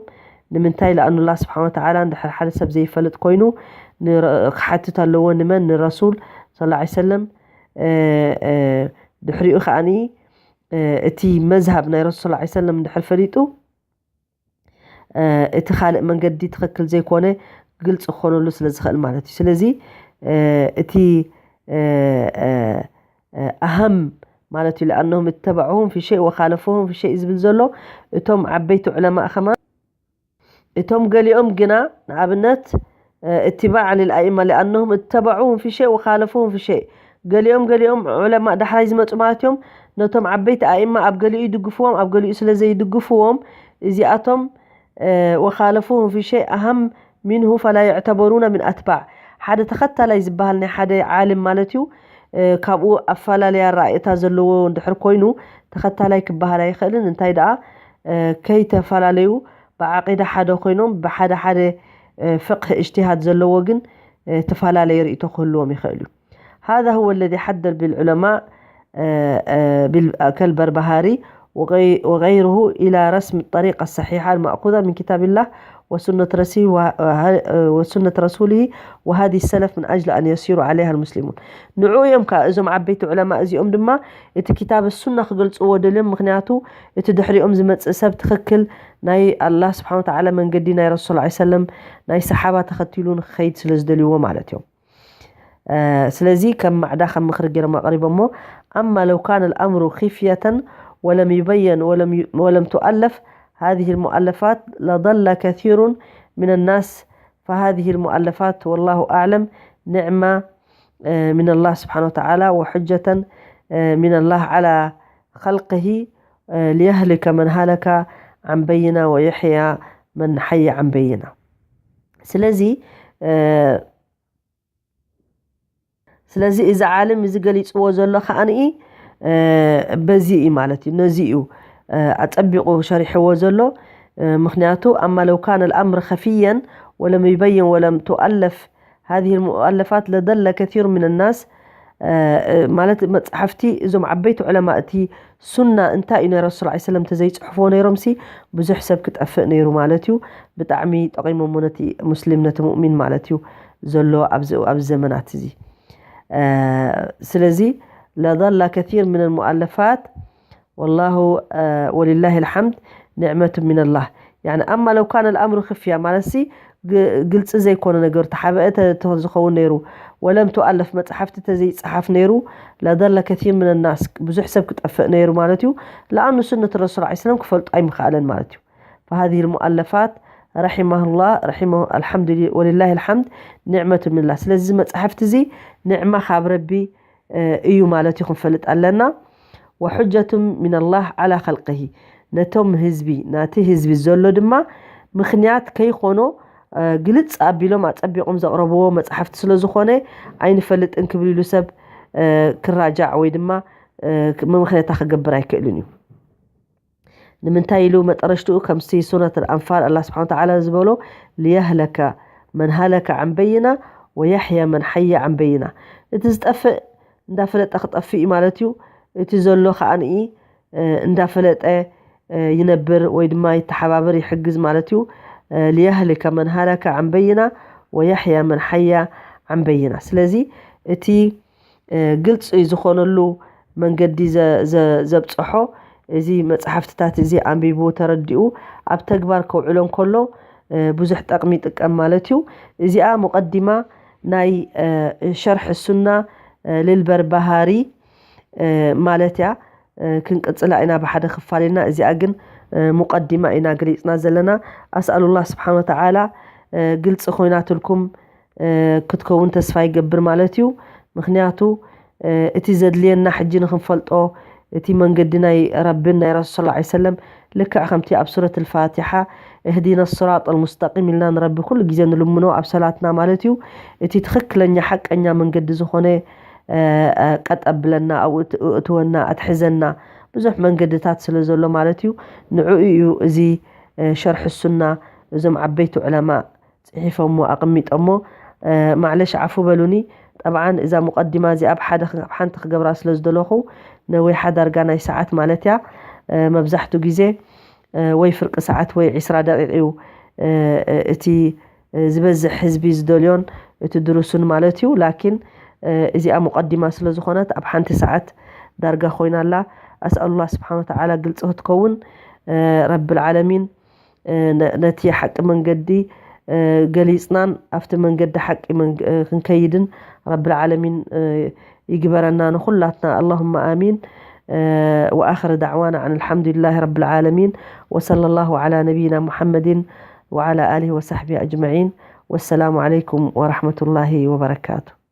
ንምንታይ? ለኣኑ ላ ስብሓን ወተዓላ እንድሕር ሓደ ሰብ ዘይፈልጥ ኮይኑ ክሓትት ኣለዎ። ንመን? ንረሱል ስ ሰለም ድሕሪኡ ከዓኒ እቲ መዝሃብ ናይ ረሱል ስ ሰለም እንድሕር ፈሊጡ እቲ ካልእ መንገዲ ትኽክል ዘይኮነ ግልፂ ክኾነሉ ስለ ዝኽእል ማለት እዩ። ስለዚ እቲ ኣሃም ማለት እዩ ለኣነሁም እተባዕሁም ፊ ሸይ ወኻለፈሁም ፊ ሸይ ዝብል ዘሎ እቶም ዓበይቲ ዑለማእ ከማን እቶም ገሊኦም ግና ንኣብነት እትባዕ ልልኣይማ ሊኣነሁም እተባዑሁም ፊ ሸይ ወኻለፉሁም ፊ ሸይ ገሊኦም ገሊኦም ዑለማ ዳሕራይ ዝመፁ ማለት እዮም። ነቶም ዓበይቲ ኣእማ ኣብ ገሊኡ ይድግፍዎም ኣብ ገሊኡ ስለ ዘይድግፍዎም እዚኣቶም ወኻለፉሁም ፊ ሸይ ኣሃም ሚንሁ ፈላ ይዕተበሩና ምን ኣትባዕ ሓደ ተኸታላይ ዝበሃል ናይ ሓደ ዓልም ማለት እዩ። ካብኡ ኣፈላለያ ራእይታ ዘለዎ እንድሕር ኮይኑ ተኸታላይ ክበሃል ኣይኽእልን። እንታይ ደኣ ከይተፈላለዩ ብዓቂዳ ሓደ ኮይኖም ብሓደ ሓደ ፍቅህ እጅትሃድ ዘለዎ ግን ተፈላለየ ርእይቶ ክህልዎም ይኽእል እዩ። هذا هو الذي حدد بالعلماء كالبربهاري وغيره إلى رسم الطريقة الصحيحة المأخوذة من كتاب الله وسنة رسوله وسنة رسوله وهدي السلف من أجل أن يسيروا عليها المسلمون። ንዑ እዮም ከ እዞም ዓበይቲ ዑለማ እዚኦም ድማ እቲ ኪታብ ሱና ክገልፅዎ ደልዮም። ምክንያቱ እቲ ድሕሪኦም ዝመፅእ ሰብ ትኽክል ናይ ኣላህ ስብሓን ወተዓላ መንገዲ ናይ ረሱል ላ ሰለም ናይ ሰሓባ ተኸቲሉ ንክኸይድ ስለ ዝደልይዎ ማለት እዮም። ስለዚ ከም ማዕዳ ከም ምኽሪ ገይሮም ኣቕሪቦሞ أما لو كان الأمر خفية ولم يبين ولم تؤلف هذه المؤلفات لضل كثير من الناس فهذه المؤلفات والله أعلم نعمة من الله سبحانه وتعالى وحجة من الله على خلقه ليهلك من هلك عن بينة ويحيى من حي عن بينة. ስለዚ ስለዚ እዚ ዓለም እዚ ገሊፅዎ ዘሎ ከዓንኢ በዚ እዩ ማለት እዩ። ነዚ እዩ ኣፀቢቑ ሸሪሕዎ ዘሎ። ምክንያቱ أما لو كان الأمر خفيا ولم يبين ولم تؤلف هذه المؤلفات لضل كثير من الناس ማለት መፅሓፍቲ እዞም ዓበይቲ ዑለማ እቲ ሱና እንታይ እዩ ናይ ረሱል ላ ሰለም ተዘይፅሕፍዎ ነይሮም ሲ ብዙሕ ሰብ ክጠፍእ ነይሩ ማለት እዩ። ብጣዕሚ ጠቂሞሞ ነቲ ሙስሊም ነቲ ሙእሚን ማለት እዩ ዘሎ ኣብዚ ኣብዚ ዘመናት እዚ ስለዚ لضل كثير من المؤلفات والله ولله الحمد نعمة من الله يعني أما لو كان الأمر خفية ማለት ሲ ግልፂ ዘይኮነ ነገር ተሓበአ ዝኸውን ነይሩ ولم تؤلف መፅሓፍቲ ተዘይፀሓፍ ነይሩ لضل كثير من الناس ብዙሕ ሰብ ክጠፍእ ነይሩ ማለት እዩ። ለኣኑ ሱነት ረሱል ላ ሰለም ክፈልጡ ኣይምኸኣለን ማለት እዩ። فهذه المؤلفات رحمه الله رحمه الحمد لله ولله الحمد نعمة من الله ስለዚ መፅሓፍቲ እዚ ንዕማ ካብ ረቢ እዩ ማለት እዩ ክንፈልጥ ኣለና። وحجة من الله على خلقه፣ ነቶም ህዝቢ ናቲ ህዝቢ ዘሎ ድማ ምኽንያት ከይኾኖ ግልፅ ኣቢሎም ኣፀቢቖም ዘቕረብዎ መፅሓፍቲ ስለ ዝኾነ ኣይንፈልጥን ክብል ኢሉ ሰብ ክራጃዕ ወይ ድማ መምኸነታ ክገብር ኣይክእልን እዩ። ንምንታይ ኢሉ መጠረሽትኡ ከምቲ ሱረት ኣንፋል ኣላ ስብሓን ተዓላ ዝበሎ፣ ليهلك من هلك عن بينة ويحيى من حي عن بينة። እቲ ዝጠፍእ እንዳፈለጠ ክጠፍእ እዩ ማለት እዩ። እቲ ዘሎ ከዓንኢ እንዳፈለጠ ይነብር ወይ ድማ ይተሓባበር ይሕግዝ ማለት እዩ። ليهلك من هلك عن بينة ويحيى من حي عن بينة። ስለዚ እቲ ግልፂ ዝኾነሉ መንገዲ ዘብፅሖ እዚ መፅሓፍትታት እዚ ኣንቢቡ ተረዲኡ ኣብ ተግባር ከውዕሎ እንከሎ ብዙሕ ጠቕሚ ይጥቀም ማለት እዩ። እዚኣ ሙቐዲማ ናይ ሸርሒ ሱና ልልበርባሃሪ ማለት እያ። ክንቅፅላ ኢና ብሓደ ክፋል ኢልና፣ እዚኣ ግን ሙቐዲማ ኢና ገሊፅና ዘለና። ኣስኣሉላህ ስብሓን ወተዓላ ግልፂ ኮይናትልኩም ክትከውን ተስፋ ይገብር ማለት እዩ። ምክንያቱ እቲ ዘድልየና ሕጂ ንክንፈልጦ እቲ መንገዲ ናይ ረብን ናይ ረሱል ሰለላሁ ዐለይሂ ወሰለም ልክዕ ከምቲ ኣብ ሱረት ልፋቲሓ እህዲና ስራጥ ልሙስተቂም ኢልና ንረቢ ኩሉ ግዜ ንልምኖ ኣብ ሰላትና ማለት እዩ። እቲ ትኽክለኛ ሓቀኛ መንገዲ ዝኾነ ቀጠብለና ኣብኡ እትወና ኣትሕዘና ብዙሕ መንገድታት ስለ ዘሎ ማለት እዩ። ንዕኡ እዩ እዚ ሸርሒ ሱና እዞም ዓበይቲ ዑለማ ፅሒፎሞ ኣቐሚጦሞ። ማዕለሽ ዓፉ በሉኒ። ጠብዓን እዛ ሙቐዲማ እዚኣ ኣብ ሓደ ኣብ ሓንቲ ክገብራ ስለ ዝደለኹ ነዊሓ ዳርጋ ናይ ሰዓት ማለት እያ። መብዛሕቱ ግዜ ወይ ፍርቂ ሰዓት ወይ ዒስራ ደቂቕ እዩ እቲ ዝበዝሕ ህዝቢ ዝደልዮን እቲ ድሩሱን ማለት እዩ። ላኪን እዚኣ ሙቐዲማ ስለ ዝኾነት ኣብ ሓንቲ ሰዓት ዳርጋ ኮይና ኣላ። ኣስኣሉላህ ስብሓን ወተዓላ ግልፂ ክትከውን ረብል ዓለሚን ነቲ ሓቂ መንገዲ ገሊፅናን ኣብቲ መንገዲ ሓቂ ክንከይድን ረብል ዓለሚን ይግበረና ንኹላትና። ኣላሁማ ኣሚን። وآخر دعوانا عن الحمد لله رب العالمين، وصلى الله على نبينا محمد وعلى آله وصحبه أجمعين. والسلام عليكم ورحمة الله وبركاته.